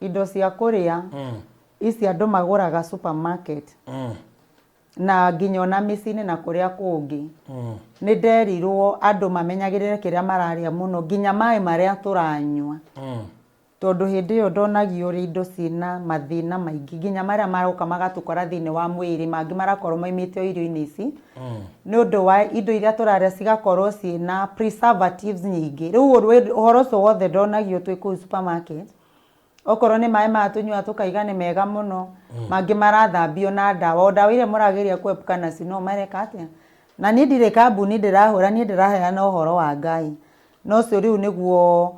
Indo cia kũrĩa ici andũ magũraga supermarket na nginya ona mĩciĩ-inĩ na kũrĩa kũngĩ. Nĩ nderirwo andũ mamenyagĩrĩre kĩrĩa mararĩa mũno nginya maĩ marĩa tũranyua. Tondũ hĩndĩ ĩyo ndonagio ũrĩa indo ciĩna mathĩna maingĩ nginya marĩa maroka magatũkora thĩinĩ wa mwĩrĩ mangĩ marakorwo maimĩte o irio-inĩ ici. Nĩ ũndũ wa indo iria tũrarĩa cigakorwo ciĩna preservatives nyingĩ. Rĩu ũhoro ũcio wothe ndonagio twĩ kũu supermarket. Okorwo nĩ maĩ maya tũnyuaga tũkaiga nĩ mega mũno, mangĩ marathambio na ndawa. O ndawa iria mũrageria kũepuka nacio no mareka atĩa? Na niĩ ndirĩ kambuni ndĩrahũra, niĩ ndĩraheana ũhoro wa Ngai. Na ũcio rĩu nĩguo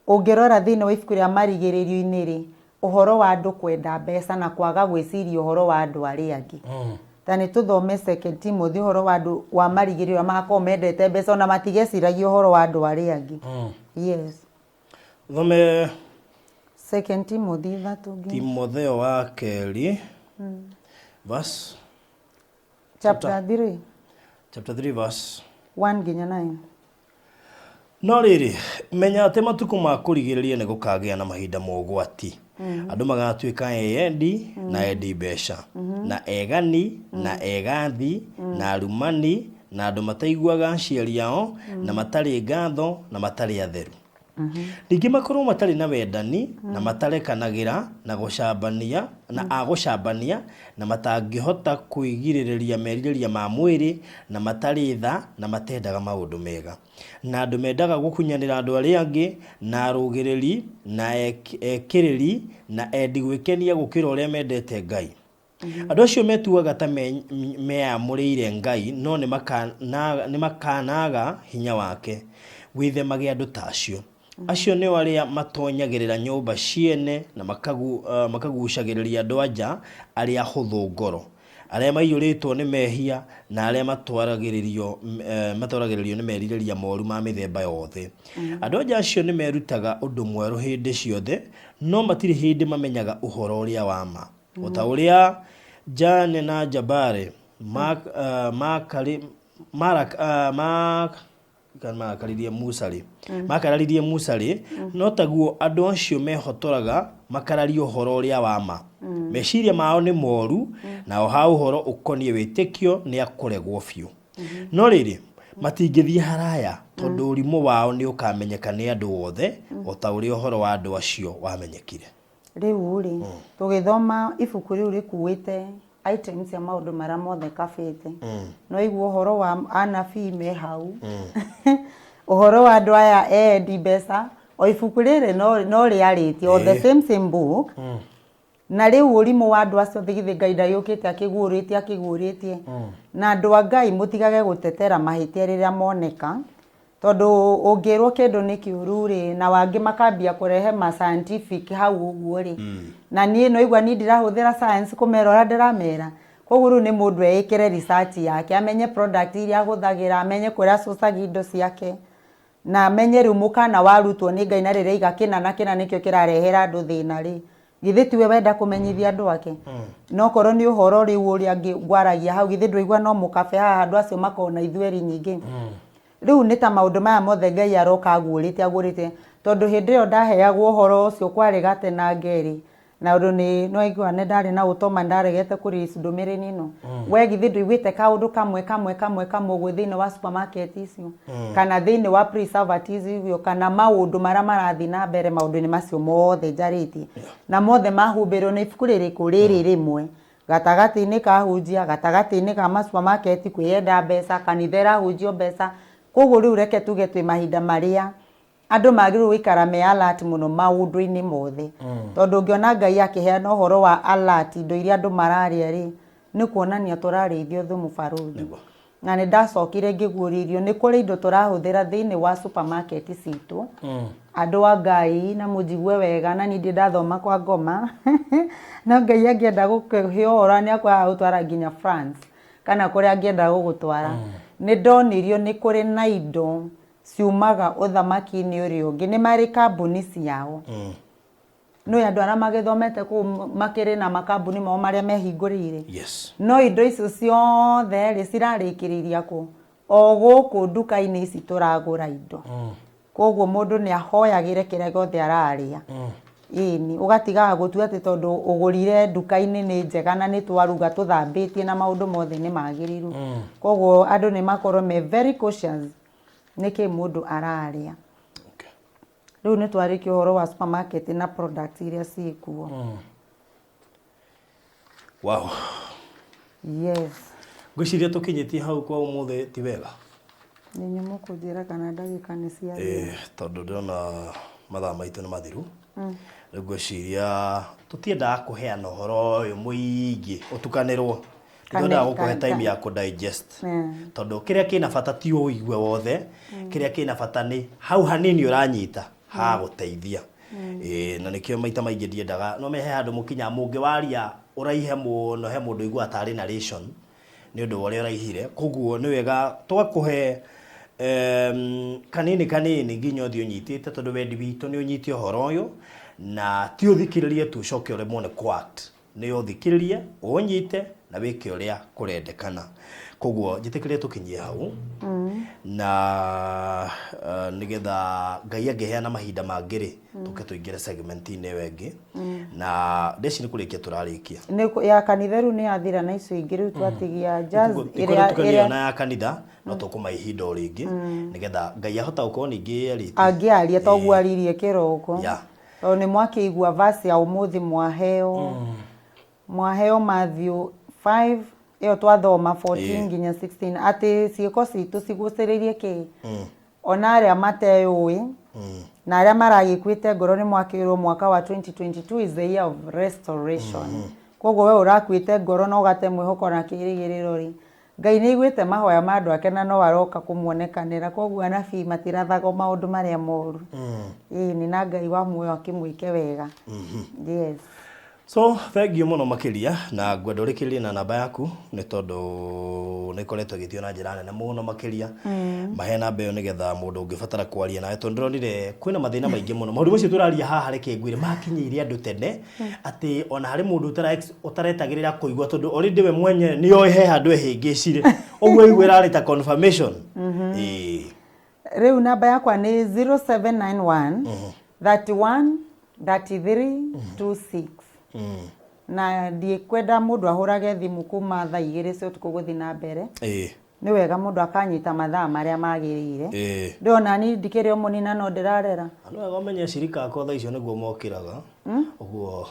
ũngĩrora thĩinĩ wa ibuku rĩa marigĩrĩrio-inĩ rĩ, ũhoro wa andũ kwenda mbeca na kwaga gwĩciria ũhoro wa andũ arĩa angĩ. Ta nĩ tũthome Second Timothy ũhoro wa andũ wa marigĩrĩrio arĩa magakorwo mendete mbeca ona matigeciragia ũhoro wa andũ arĩa angĩ. Yes. Thome Second Timothy ithatũ nginya. Timotheo wa kerĩ verse Chapter 3. Chapter 3 verse 1 nginya 9. No rĩrĩ, menya atĩ matukũ ma kũrigĩrĩria nĩ gũkagĩa na mahinda ma ũgwati. Andũ magatuĩka eyendi na endi mbeca, na egani, na egathi, na arumani, na andũ mataiguaga aciari ao, na matarĩ ngatho, na matarĩ atheru. Ningĩ makorwo matarĩ na wendani, na matarekanagĩra, na gũcambania, na a gũcambania, na matangĩhota kwĩgirĩrĩria merirĩria ma mwĩrĩ, na matarĩ tha, na matendaga maũndũ mega. Na andũ mendaga gũkunyanĩra andũ arĩa angĩ, na arũgĩrĩri, na ekĩrĩri, na endi gwĩkenia gũkĩra ũrĩa mendete Ngai. Andũ acio metuaga ta meyamũrĩire Ngai, no nĩ makanaga hinya wake. Wĩthemage andũ ta acio. Acio nĩo arĩa matonyagĩrĩra nyũmba ciene na makagucagĩrĩria andũ a nja arĩa ahũthũ ngoro, arĩa maiyũrĩtwo nĩ mehia na arĩa matwaragĩrĩrio nĩ merirĩria moru ma mĩthemba yothe. Andũ a nja acio nĩ merutaga ũndũ mwerũ hĩndĩ ciothe, no matirĩ hĩndĩ mamenyaga ũhoro ũrĩa wa ma. O ta ũrĩa Jane na Jambare marakaririe Musa-rĩ, makararirie Musa-rĩ, no taguo andũ acio mehotoraga makararie ũhoro ũrĩa wa ma. Meciria mao nĩ moru, nao ha ũhoro ũkoniĩ wĩtĩkio nĩ a kũregwo biũ. No rĩrĩ, matingĩthiĩ haraya, tondũ ũrimũ wao nĩ ũkamenyeka nĩ andũ othe, o ta ũrĩa ũhoro wa andũ acio wamenyekire. Rĩu rĩ, tũgĩthoma ibuku rĩu rĩkuĩte items cia maũndũ marĩa mothe kabĩte. No igua ũhoro wa anabii me hau. Ũhoro wa andũ aya endi mbeca, o ibuku rĩrĩ no rĩarĩtie, o the same same book. Na rĩu ũrimũ wa andũ acio othe githĩ Ngai ndagĩũkĩte akĩguũrĩtie akĩguũrĩtie. Na andũ a Ngai mũtigage gũtetera mahĩtia rĩrĩa moneka. Tondũ ũngĩrwo kĩndũ nĩ kĩũru rĩ, na wangĩ makambia kũrehe ma scientific hau ũguo rĩ, na niĩ no igua niĩ ndirahũthĩra science kũmera ũrĩa ndĩramera. Koguo rĩu nĩ mũndũ eĩkĩre research yake, amenye product iria ahũthagĩra, amenye kũrĩa acocagia indo ciake, na amenye rĩu mũkana warutwo nĩ Ngai na rĩrĩa aiga kĩna na kĩna nĩkĩo kĩrarehera andũ thĩna rĩ, githĩ tiwe wenda kũmenyithia andũ ake? No korwo nĩ ũhoro rĩu ũrĩa angĩ ngwaragia hau, githĩ ndwaigua no mũkabe haha andũ acio makona ithueri nyingĩ? Rĩu nĩ ta maũndũ maya mothe Ngai aroka aguũrĩte aguũrĩte, tondũ hĩndĩ ĩyo ndaheagwo ũhoro ũcio kwarĩ gatenange rĩ, na ũndũ nĩ nĩwaigua nĩ ndarĩ na ũtoma ndaregete kũ release ndũmĩrĩri ĩno. We githĩ ndũiguĩte kaũndũ kamwe kamwe kamwe kamwe ũguo thĩinĩ wa supermarket icio, kana thĩinĩ wa preservatives icio, kana maũndũ marĩa marathiĩ na mbere maũndũ-inĩ macio mothe njarĩtie, na mothe mahumbĩirwo nĩ ibuku rĩrĩkũ? Rĩrĩ rĩmwe. Gatagatĩ-inĩ ka ahunjia, gatagatĩ-inĩ ka ma supermarket kwĩyenda mbeca, kanitha ĩrahunjio mbeca. Koguo rĩu reke tuge twĩ mahinda marĩa andũ magĩrĩirwo gũikara me alert mũno maũndũ-inĩ mothe. Tondũ ũngĩona Ngai akĩheana ũhoro wa alert indo iria andũ mararĩa rĩ, nĩ kuonania tũrarĩithio thumu barũthi. Na nĩ ndacokire ngĩguũrĩrio nĩ kũrĩ indo tũrahũthĩra thĩinĩ wa supermarket citũ. Andũ a Ngai na mũnjigue wega na niĩ ndirĩ ndathoma kwa ngoma no Ngai angĩenda gũkũhe ũhoro nĩ akwaga gũtwara nginya France kana kũrĩa angĩenda gũgũtwara. Nĩ ndonirio nĩ kũrĩ na indo ciumaga ũthamaki-inĩ ũrĩa ũngĩ, nĩ marĩ kambuni ciao. Nĩũĩ andũ arĩa magĩthomete kũu makĩrĩ na makambuni mao marĩa mehingũrĩire. Yes. No indo icio ciothe rĩ cirarĩkĩrĩria kũ? O gũkũ nduka-inĩ ici tũragũra indo. Koguo mũndũ nĩ ahoyagĩre kĩrĩa gĩothe ararĩa. Ĩni, ũgatigaga gũtua atĩ tondũ ũgũrire nduka-inĩ nĩ njega na nĩ twaruga tũthambĩtie na maũndũ mothe nĩ magĩrĩru. Koguo andũ nĩ makorwo me very cautious nĩkĩ mũndũ ararĩa. Okay. Rĩu nĩ twarĩkia ũhoro wa supermarket na product iria ciĩkuo. Wow. Yes. Ngwĩciria tũkinyĩtie hau kwa ũmũthĩ ti wega. Nĩ inyuĩ mũkũnjĩra kana ndagĩka nĩ ciathira. Eh, tondũ ndĩrona mathaa maitũ nĩ mathiru. Rĩu ngwĩciria tũtiendaga kũheana ũhoro ũyũ mũingĩ ũtukanĩrwo. Twendaga gũkũhe time ya kũ digest. Tondũ kĩrĩa kĩna bata ti ũigue wothe, kĩrĩa kĩna bata nĩ hau hanini ũranyita hagũteithia. Ĩĩ, na nĩkĩo maita maingĩ ndiendaga, no he handũ mũkinyaga mũngĩwaria ũraihe mũno he mũndũ ũiguaga tarĩ narration nĩ ũndũ wa ũrĩa ũraihire. Koguo nĩ wega tũgakũhe kanini kanini nginya ũthiĩ ũnyitĩte tondũ wendi witũ nĩ ũnyite ũhoro ũyũ na ti ũthikĩrĩrie tu ũcoke ũremwo nĩ kũ act. Nĩ ũthikĩrĩrie, ũũnyite na wĩke ũrĩa kũrendekana. Koguo njĩtĩkĩrie tũkinyie hau na nĩgetha Ngai angĩheana mahinda mangĩ rĩ, tũke tũingĩre segment-inĩ ĩyo ĩngĩ. Na ndeci nĩ kũrĩkia tũrarĩkia. Nĩ ya kanitha rĩu nĩ yathira na icio ingĩ rĩu twatigia jazz ĩrĩa ĩrĩa na ya kanitha no tũkũmahe ihinda o rĩngĩ nĩgetha Ngai ahota gũkorwo ningĩ arĩtie. Angĩaria toguo aririe kĩroko. Yeah. Tondũ nĩ mwakĩigua verse ya ũmũthĩ mwaheo mwaheo Matthew 5 ĩyo twathoma 14 Ĩĩ. nginya 16 atĩ ciĩko citũ cigucĩrĩrie kĩ ona arĩa mateyũĩ na arĩa maragĩkuĩte ngoro nĩ mwakĩrwo mwaka wa 2022 is the year of restoration koguo we ũrakuĩte ngoro na ũgate mwĩhoko na kĩrĩgĩrĩro rĩ Ngai nĩ aiguĩte mahoya ma andũ ake na no aroka kũmuonekanĩra, kwoguo anabii matirathagwo maũndũ marĩa moru. Ĩni, na Ngai wa muoyo akĩmwĩke wega. Yes. So thengiũ mũno makĩria na ngwenda ũrĩkĩrĩrie na namba yaku nĩ tondũ nĩ ĩkoretwo ĩgĩtio na njĩra nene mũno makĩria. Mahe namba ĩyo nĩgetha mũndũ ũngĩbatara kwaria nawe tondũ ndĩronire kwĩna mathĩna maingĩ mũno. Maũndũ macio tũraria haha reke ngwĩre makinyĩire andũ tene atĩ ona harĩ mũndũ ũtaretagĩrĩra kũigua tondũ already we mwenyewe nĩ oĩ he handũ ehĩngĩcire ũguo aigua ĩrarĩ ta confirmation. Ĩĩ. Rĩu namba yakwa nĩ 0791 31 33 26 na ndikwenda mũndũ ahũrage thimũ kuma thaa igĩrĩ cia ũtukũ gũthiĩ na mbere. Ĩĩ. Nĩ wega mũndũ akanyita mathaa marĩa magĩrĩire. Ĩĩ. Ndĩrona niĩ ndikĩrĩ o mũnini no ndĩrarera. Na nĩ wega ũmenye acirika akwa thaa icio nĩguo mokĩraga. Ũguo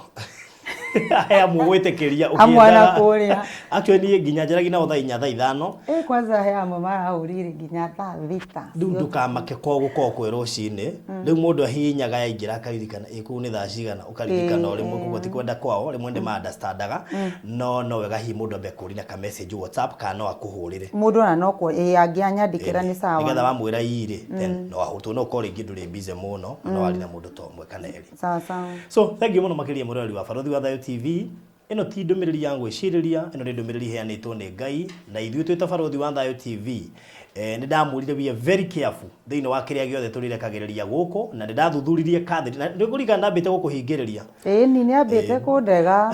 he amwe ũgwĩtĩkĩria Amwe na kũrĩa. Actually niĩ nginya njaragia nao thaa inya thaa ithano. Ĩ kwanza he amwe marahũrire nginya thaa thita. Rĩu ndũkamake kwa gũkorwo kwĩ rũcinĩ. Rĩu mũndũ ahihinyaga yaingĩra akaririkana ĩ kũu nĩ thaa cigana ũkaririkana o rĩmwe koguo ti kwenda kwao rĩmwe nĩ ma understandaga no no wega hihi mũndũ ambe akũrie na ka message WhatsApp kana no akũhũrĩre. Mũndũ ona no ĩ angĩanyandĩkĩra nĩ sawa. Nĩgetha wamwĩra ii rĩ then no ahũtwo no ũkorwo rĩngĩ ndũrĩ busy mũno na no warie na mũndũ ta ũmwe kana erĩ. Sawa sawa. So thank you mũno makĩria mũroreri wa Barũthi wa Thayũ TV. Ĩno ti ndũmĩrĩri ya gwĩcirĩria, ĩno nĩ ndũmĩrĩri ĩheanĩtwo nĩ Ngai, na ithuĩ twĩ ta Barũthi wa Thayũ TV, eh, nĩ ndamwĩrire we are very careful thĩinĩ wa kĩrĩa gĩothe tũrĩrekagĩrĩria gũkũ, na nĩ ndathuthuririe Catherine, na nĩ kũririkana ndambĩte gũkũhingĩrĩria. Ĩni nĩ ambĩte kũndega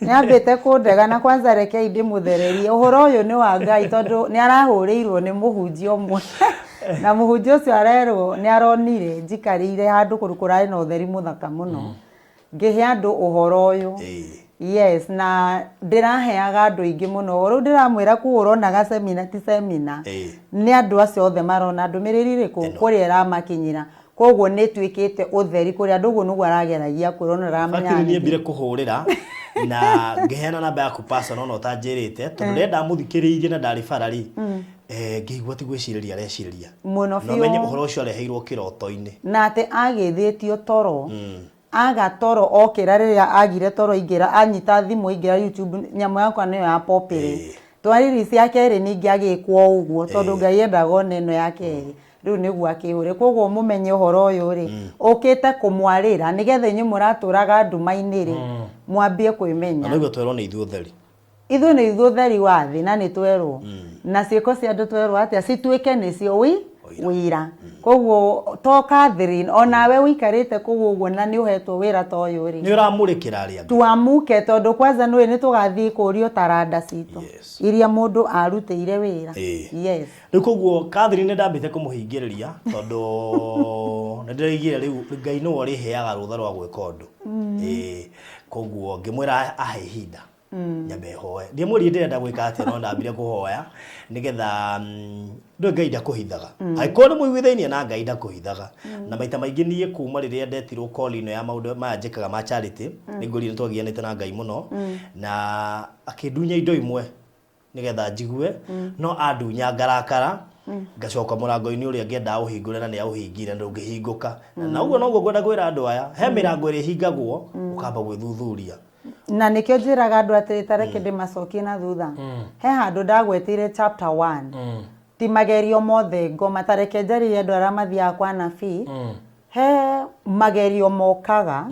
nĩ ambĩte kũndega na kwanza rekei ndĩmũthererie ũhoro ũyũ nĩ wa Ngai tondũ nĩ arahũrĩirwo nĩ mũhunjia ũmwe na mũhunjia ũcio arerwo nĩ aronire njikarĩire handũ kũndũ kũrarĩ na ũtheri mũthaka mũno ngĩhe andũ ũhoro ũyũ. Yes, na ndĩraheaga andũ aingĩ mũno. Rĩu ndĩramwĩra kũu ũronaga semina ti semina. Nĩ andũ acio othe marona ndũmĩrĩri ĩrĩkũ kũrĩa ĩramakinyĩra. Koguo nĩ ĩtuĩkĩte ũtheri kũrĩ andũ ũguo nĩguo arageragia kwĩrwo na ndaramenya. Fakiri niĩ mbire kũhũrĩra na ngĩheana namba yaku personal ona ũtanjĩrĩte tondũ rĩrĩa ndamũthikĩrĩirie na ndarĩ bara rĩ ngĩigua ti gwĩcirĩria arecirĩria. Mũno Na ũmenye biũ. ũhoro ũcio areheirwo kĩroto-inĩ. Na atĩ agĩthĩtio toro Aga toro okĩra rĩrĩa agire toro aingĩra anyita thimũ aingĩra YouTube nyamũ yakwa nĩyo ya popĩrĩ. Twariri cia kerĩ ningĩ agĩkwo ũguo tondũ Ngai endaga one ĩno ya kerĩ. Rĩu nĩguo akĩhũre. Koguo mũmenye ũhoro ũyũ rĩ, ũkĩte kũmwarĩra nĩgetha inyuĩ mũratũraga nduma-inĩ rĩ, mwambie kwĩmenya. Na nĩguo twerwo nĩ ithuĩ ũtheri. Ithuĩ nĩ ithuĩ ũtheri wa thĩ na nĩ twerwo. Na ciĩko cia andũ twerwo atĩa? Cituĩke nĩcio wĩira. Koguo to Catherine, onawe ũikarĩte kũu ũguo na nĩ ũhetwo wĩra ta ũyũ rĩ, Nĩ ũramũrĩkĩra arĩa angĩ. Tuamuke tondũ kwanza nĩũĩ nĩ tũgathiĩ kũrio taranda citũ iria mũndũ arutĩire wĩra. Yes. Rĩu koguo Catherine nĩ ndambĩte kũmũhingĩrĩria tondũ nĩ ndĩraigire rĩu Ngai nĩwe ũrĩheaga rũtha rwa gwĩka ũndũ. Ĩĩ, koguo ngĩmwĩra ahe ihinda nyambe hoe. Ndiamwĩrire ndĩrenda gwĩka atĩa no ndambire kũhoya nĩgetha ndũĩ Ngai ndakũhithaga. Angĩkorwo nĩ mũiguithainie na Ngai ndakũhithaga. Na maita maingĩ niĩ kuma rĩrĩa ndetirwo call ĩno ya maũndũ maya njĩkaga ma charity, nĩ ngwĩrire nĩ twagianĩte na Ngai mũno na akĩndunya indo imwe nĩgetha njigue no andunya ngarakara ngacoka mũrango-inĩ ũrĩa ngĩenda aũhingũre na nĩ aũhingire na ndũngĩhingũka na ũguo noguo ngwenda kwĩra andũ aya he mĩrango ĩrĩa ĩhingagwo ũkamba gwĩthuthuria. Na nĩkĩo njĩraga andũ atĩrĩ, ta reke ndĩmacokie na thutha. He handũ ndagwetire chapter 1. Ti magerio mothe ngoma, ta reke njarĩrie andũ arĩa mathiaga kwa anabii. He magerio mokaga,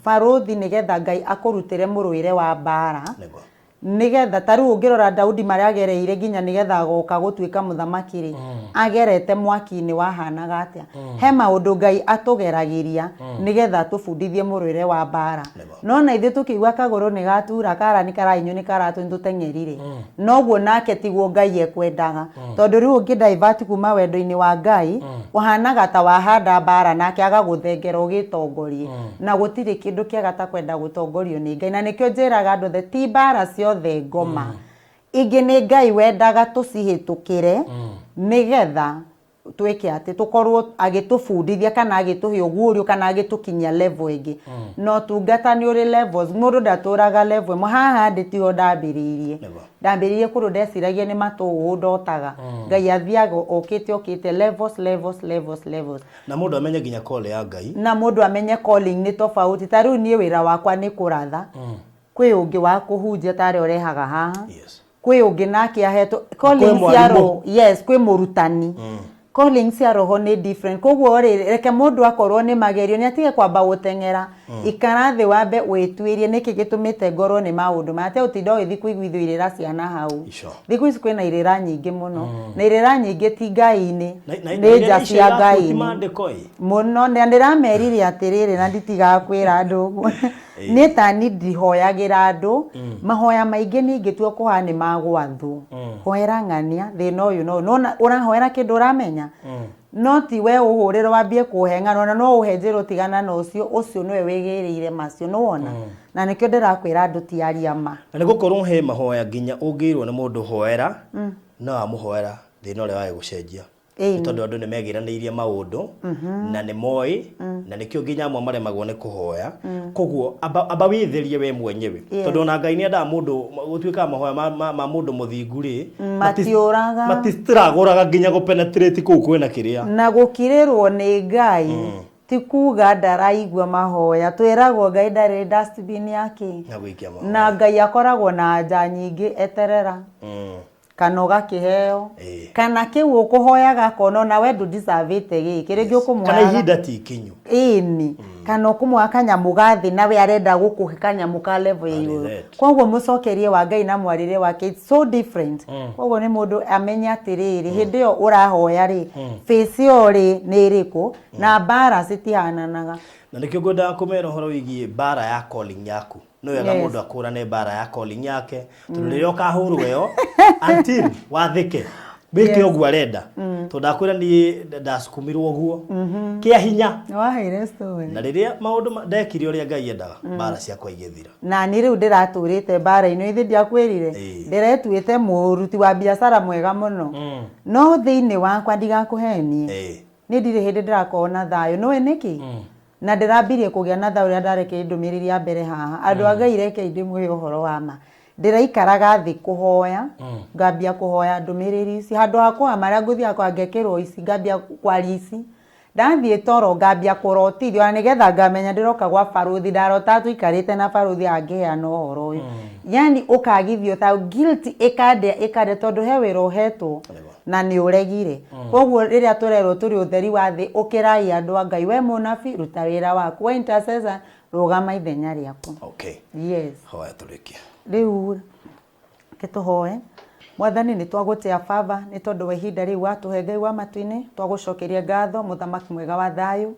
barũthi, nĩgetha Ngai akũrutĩre mũrũĩre wa mbara. Nĩguo. Nĩgetha ta rĩu ũngĩrora Daudi marĩa agereire nginya nĩgetha agoka gũtuĩka mũthamaki rĩ, agerete mwaki-inĩ wahanaga atĩa? He maũndũ Ngai atũgeragĩria nĩgetha atũbundithie mũrũĩre wa mbara. No na ithuĩ tũkĩigua kagũrũ nĩ gatura karani karahinywo nĩ karatũ nĩ tũteng'erire. Noguo nake tiguo Ngai ekwendaga. Tondũ rĩu ũngĩ divert kuma wendo-inĩ wa Ngai, ũhanaga ta wahanda mbara nake agagũthengera ũgĩtongorie. Na gũtirĩ kĩndũ kĩega ta kwenda gũtongorio nĩ Ngai. Na nĩkĩo njĩraga andũ othe, ti mbara ciothe ngoma. Ingĩ nĩ Ngai wendaga tũcihĩtũkĩre, nĩgetha twĩke atĩ, tũkorwo agĩtũbundithia kana agĩtũhe ũguũrio kana agĩtũkinyia level ĩngĩ. Na ũtungata nĩ ũrĩ levels, mũndũ ndatũraga level ĩmwe. Haha ndĩ tiho ndambĩrĩirie. Ndambĩrĩirie kũndũ ndeciragia nĩ matũũ ndotaga. Ngai athiaga okĩte okĩte levels, levels, levels, levels. Na mũndũ amenye nginya call ya Ngai. Na mũndũ amenye calling nĩ tofauti. Ta rĩu niĩ wĩra wakwa nĩ kũratha. Kwĩ ũngĩ wa kũhunjia ta arĩa ũrehaga haha. Kwĩ ũngĩ nake ahetwo calling cia mwarimũ. roho. Yes, kwĩ mũrutani. Calling cia roho nĩ different. Koguo rĩ, reke mũndũ akorwo nĩ magerio, nĩ atige kwamba gũteng'era. Ikara thĩ wambe wĩtuĩrie nĩkĩ gĩtũmĩte ngorwo nĩ maũndũ maya. Tiga gũtinda ũgĩthiĩ kũiguithio irĩra cia na hau. Icio. Thikũ ici kwĩna irĩra nyingĩ mũno. Na irĩra nyingĩ ti Ngai-inĩ, Na nĩ irĩra nja icio cia irabuti Ngai-inĩ. maandĩko ĩ? Mũno, na ndĩramerire atĩrĩrĩ, na nditigaga kwĩra andũ ũguo. Niĩ ta niĩ ndihoyagĩra andũ, mahoya maingĩ niĩ ingĩtua kũhoya nĩ ma gwathwo. Hoera ng'ania, thĩna ũyũ na ũyũ. Nĩwona ũrahoera kĩndũ ũramenya? No ti we ũhũrĩre wambie kũhe ng'ano, ona no ũhe njĩra ũtigana na ũcio, ũcio nĩwe wĩgĩrĩire macio, nĩwona? Na nĩkĩo ndĩrakwĩra andũ ti aria ma. Na nĩ gũkorwo he mahoya nginya ũngĩrwo nĩ mũndũ hoera, no amũhoera thĩna ũrĩa wage gũcenjia. Nĩ tondũ andũ nĩ megĩranĩirie maũndũ na nĩ moĩ na nĩkĩo nginya amwe maremagwo nĩ kũhoya. Koguo amba wĩtherie we mwenyewe. Tondũ ona Ngai nĩ endaga mũndũ, gũtuĩkaga mahoya ma mũndũ mũthingu rĩ, Matiũraga. matistragũraga nginya gũ penetrate kũu kwĩna kĩrĩa. Na gũkirĩrwo nĩ Ngai ti kuga ndaraigua mahoya. Twĩragwo Ngai ndarĩ dustbin ya kĩ. Ya gũikia mahoya. Na Ngai akoragwo na anja nyingĩ eterera. Kana ũgakĩheo. Kana kĩu ũkũhoyaga akona ona we ndũ-deserve-ĩte gĩkĩ, rĩngĩ ũkũmũhoyaga. Kana ihinda ti ikinyu. Ĩni. Kana ũkũmũhoya kanyamũ ga thĩ na we arenda gũkũhe kanyamũ ka level ya igũrũ. Koguo mũcokerie wa Ngai na mwarĩrie wake it's so different. Koguo nĩ mũndũ amenye atĩrĩrĩ, hĩndĩ ĩyo ũrahoya rĩ, face ĩyo rĩ nĩ ĩrĩkũ, na mbara citihananaga. Na nĩkĩo ngwendaga kũmera ũhoro wĩgiĩ mbara ya calling yaku. Nĩ wega mũndũ akũrane mbara ya calling yake, tondũ rĩrĩa ũkahũrwo ĩyo until wathĩke wĩke ũguo arenda, tondũ ndakwĩra niĩ ndacukumirwo ũguo kĩa hinya. Nĩwaheire story. Na rĩrĩa maũndũ ndekire ũrĩa Ngai endaga, mbara ciakwa igĩthira. Na niĩ rĩu ndĩratũrĩte mbara-inĩ, ithe ndiakwĩrire? Ndĩretuĩte mũruti wa biacara mwega mũno. No thĩinĩ wakwa ndigakũhenie. Niĩ ndirĩ hĩndĩ ndĩrakorwo na thayũ. Nĩũĩ nĩkĩ? Na ndĩrambirie kũgĩa na thayũ rĩrĩa ndarekeire ndũmĩrĩri ya mbere haha. Andũ a Ngai rekei ndĩmwĩre ũhoro wa ma. Ndĩraikaraga thĩ kũhoya, ngambia kũhoya ndũmĩrĩri ici. Handũ ha kũhoya marĩa ngũthiaga kũhoya ngekĩrwo ici, ngambia kwaria ici. Ndathiĩ toro ngambia kũrotithio ona nĩgetha ngamenya ndĩroka gwa barũthi. Ndarotaga tũikarĩte na barũthi angĩheana ũhoro ũyũ. Yani ũkagithio ta guilt ĩkandĩa ĩkandĩa tondũ he wĩra ũhetwo. Na nĩ ũregire. Koguo rĩrĩa tũrerwo tũrĩ ũtheri wa thĩ, ũkĩrai andũ a Ngai. We mũnabii, ruta wĩra waku. We intercessor, rũgama ithenya rĩaku. Okay. Yes. Hoya tũrĩkie. Rĩu reke tũhoe. Mwathani nĩ twagũtĩa Baba nĩ tondũ wa ihinda rĩu watũhe Ngai wa matu-inĩ, twagũcokeria ngatho mũthamaki mwega wa thayũ.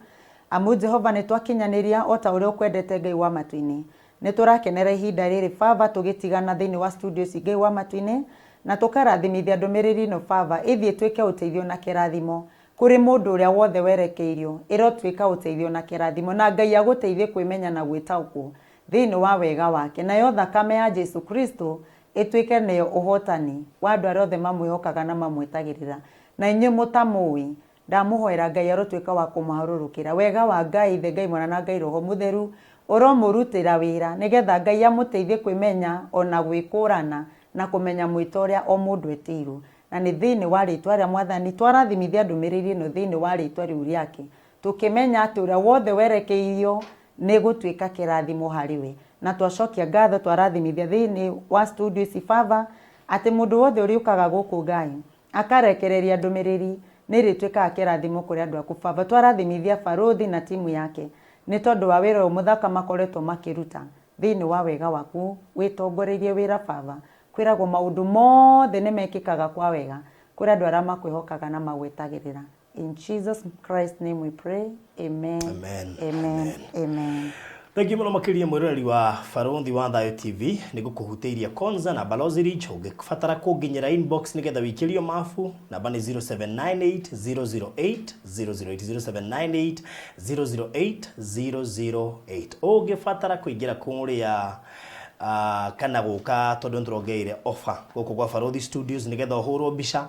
Amu Jehova nĩ twakinyanĩria o ta ũrĩa ũkwendete Ngai wa matu-inĩ. Nĩ tũrakenera ihinda rĩrĩ Baba tũgĩtigana thĩinĩ wa studio ici Ngai wa matu-inĩ, na tũkarathimithia ndũmĩrĩri ĩno Baba ĩthiĩ ĩtuĩke ũteithio na kĩrathimo kũrĩ mũndũ ũrĩa wothe werekeirio, ĩrotuĩka ũteithio na kĩrathimo na Ngai agũteithie kwĩmenya na gwĩtaũkwo thĩinĩ wa wega wake, nayo thakame ya Jesu Kristo ĩtuĩke nĩyo ũhotani wa andũ arĩa othe mamwĩhokaga na mamwetagĩrĩra. Na inyuĩ mũtamũĩ, ndamũhoera Ngai arotuĩka wa kũmũharũrũkĩra. Wega wa Ngai Ithe, Ngai Mwana na Ngai Roho Mũtheru ũromũrutĩra wĩra nĩgetha Ngai amũteithie kwĩmenya ona gwĩkũrana na kũmenya mwĩto ũrĩa o mũndũ etĩirwo. Na nĩ thĩinĩ wa rĩtwa rĩa Mwathani twarathimithia ndũmĩrĩri ĩno thĩinĩ wa rĩtwa rĩu rĩake, tũkĩmenya atĩ ũrĩa wothe werekeirio nĩ gũtuĩka kĩrathimo harĩ we. Na twacokia ngatho twarathimithia thĩinĩ wa studio ici Baba, atĩ mũndũ wothe ũrĩũkaga gũkũ Ngai, akarekereria ndũmĩrĩri, nĩ ĩrĩtuĩkaga kĩrathimo kũrĩ andũ aku Baba. Twarathimithia barũthi na timu yake nĩ tondũ wa wĩra ũyũ mũthaka makoretwo makĩruta thĩinĩ wa wega waku wĩtongoreirie wĩra Baba. Kwĩragwo maũndũ mothe nĩ mekĩkaga kwa wega kũrĩ andũ arĩa makwĩhokaga na magwetagĩrĩra. In Jesus Christ's name we pray. Amen. Amen. Amen. Amen. Thengiũ mũno makĩria mwĩroreri wa Barũthi wa Thayũ TV nĩ gũkũhutĩiria Konza na Balozi Ridge. Ũngĩbatara kũnginyĩra inbox nĩgetha wĩikĩrio mabu, namba nĩ 0798 008 008 0798 008 008. Ũngĩbatara kũingĩra kũrĩa kana gũka tondũ nĩ tũrongereire offer gũkũ gwa Barũthi Studios nĩgetha ũhũrwo mbica,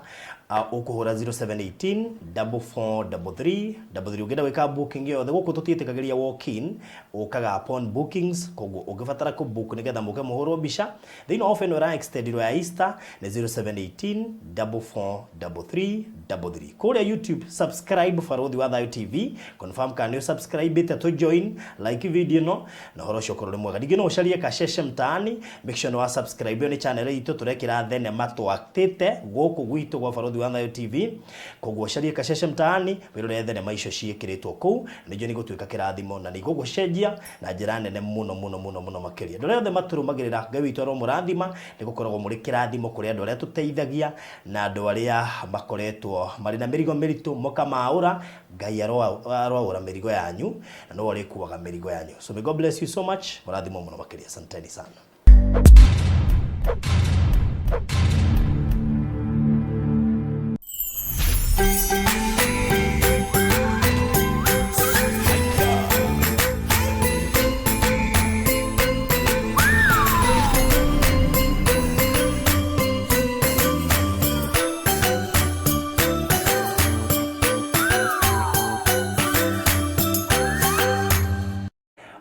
ũkũhũra 0718 4433 33. Ũngĩenda gwĩka booking yothe gũkũ tũtiĩtĩkagĩria walk in, ũkaga upon bookings, koguo ũngĩbatara kũ book nĩgetha mũke mũhũrwo mbica thĩinĩ wa offer ĩno ĩra extendirwo ya Easter nĩ 0718 4433 33. Kũrĩa YouTube subscribe Barũthi wa Thayũ TV, confirm kana nĩ ũsubscribĩte tũ join, like video ĩno na ũhoro ũcio ũkorwo ũrĩ mwega. Ningĩ no ũcarie Kasheshe Mtaani, make sure nĩ wa subscribe, ĩyo nĩ channel itũ tũrekĩra thenema twaktĩte gũkũ gwitũ gwa Barũthi wa Thayũ TV. Koguo ũcarie Kasheshe Mtaani wĩrore thenema icio ciĩkĩrĩtwo kũu, nĩnjũĩ nĩ igũtuĩka kĩrathimo na nĩ igũgũcenjia na njĩra nene mũno mũno mũno mũno makĩria. Andũ arĩa othe matũrũmagĩrĩra, Ngai witũ aromũrathima, nĩ gũkoragwo mũrĩ kĩrathimo kũrĩ andũ arĩa tũteithagia na andũ arĩa makoretwo marĩ na mĩrigo mĩritũ mũkamaũra. Ngai aroaũra mĩrigo yanyu na nĩwe ũrĩkuaga mĩrigo yanyu. So may God bless you so much. Mũrathimwo mũno makĩria. Asanteni sana.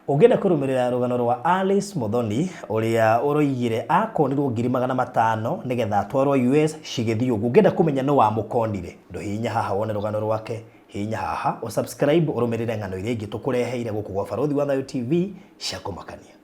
Ũngĩenda kũrũmĩrĩra rũgano rwa Alice Muthoni ũrĩa ũroigire akonirwo 500,000 nĩgetha atwarwo US cigĩthiĩ ũguo. Ũngĩenda kũmenya nũ wamũkonire, ndũhihinye haha wone rũgano rwake, hihinya haha ũ subscribe ũrũmĩrĩre ng'ano iria ingĩ tũkũreheire gũkũ gwa Barũthi wa Thayũ TV cia kũmakania.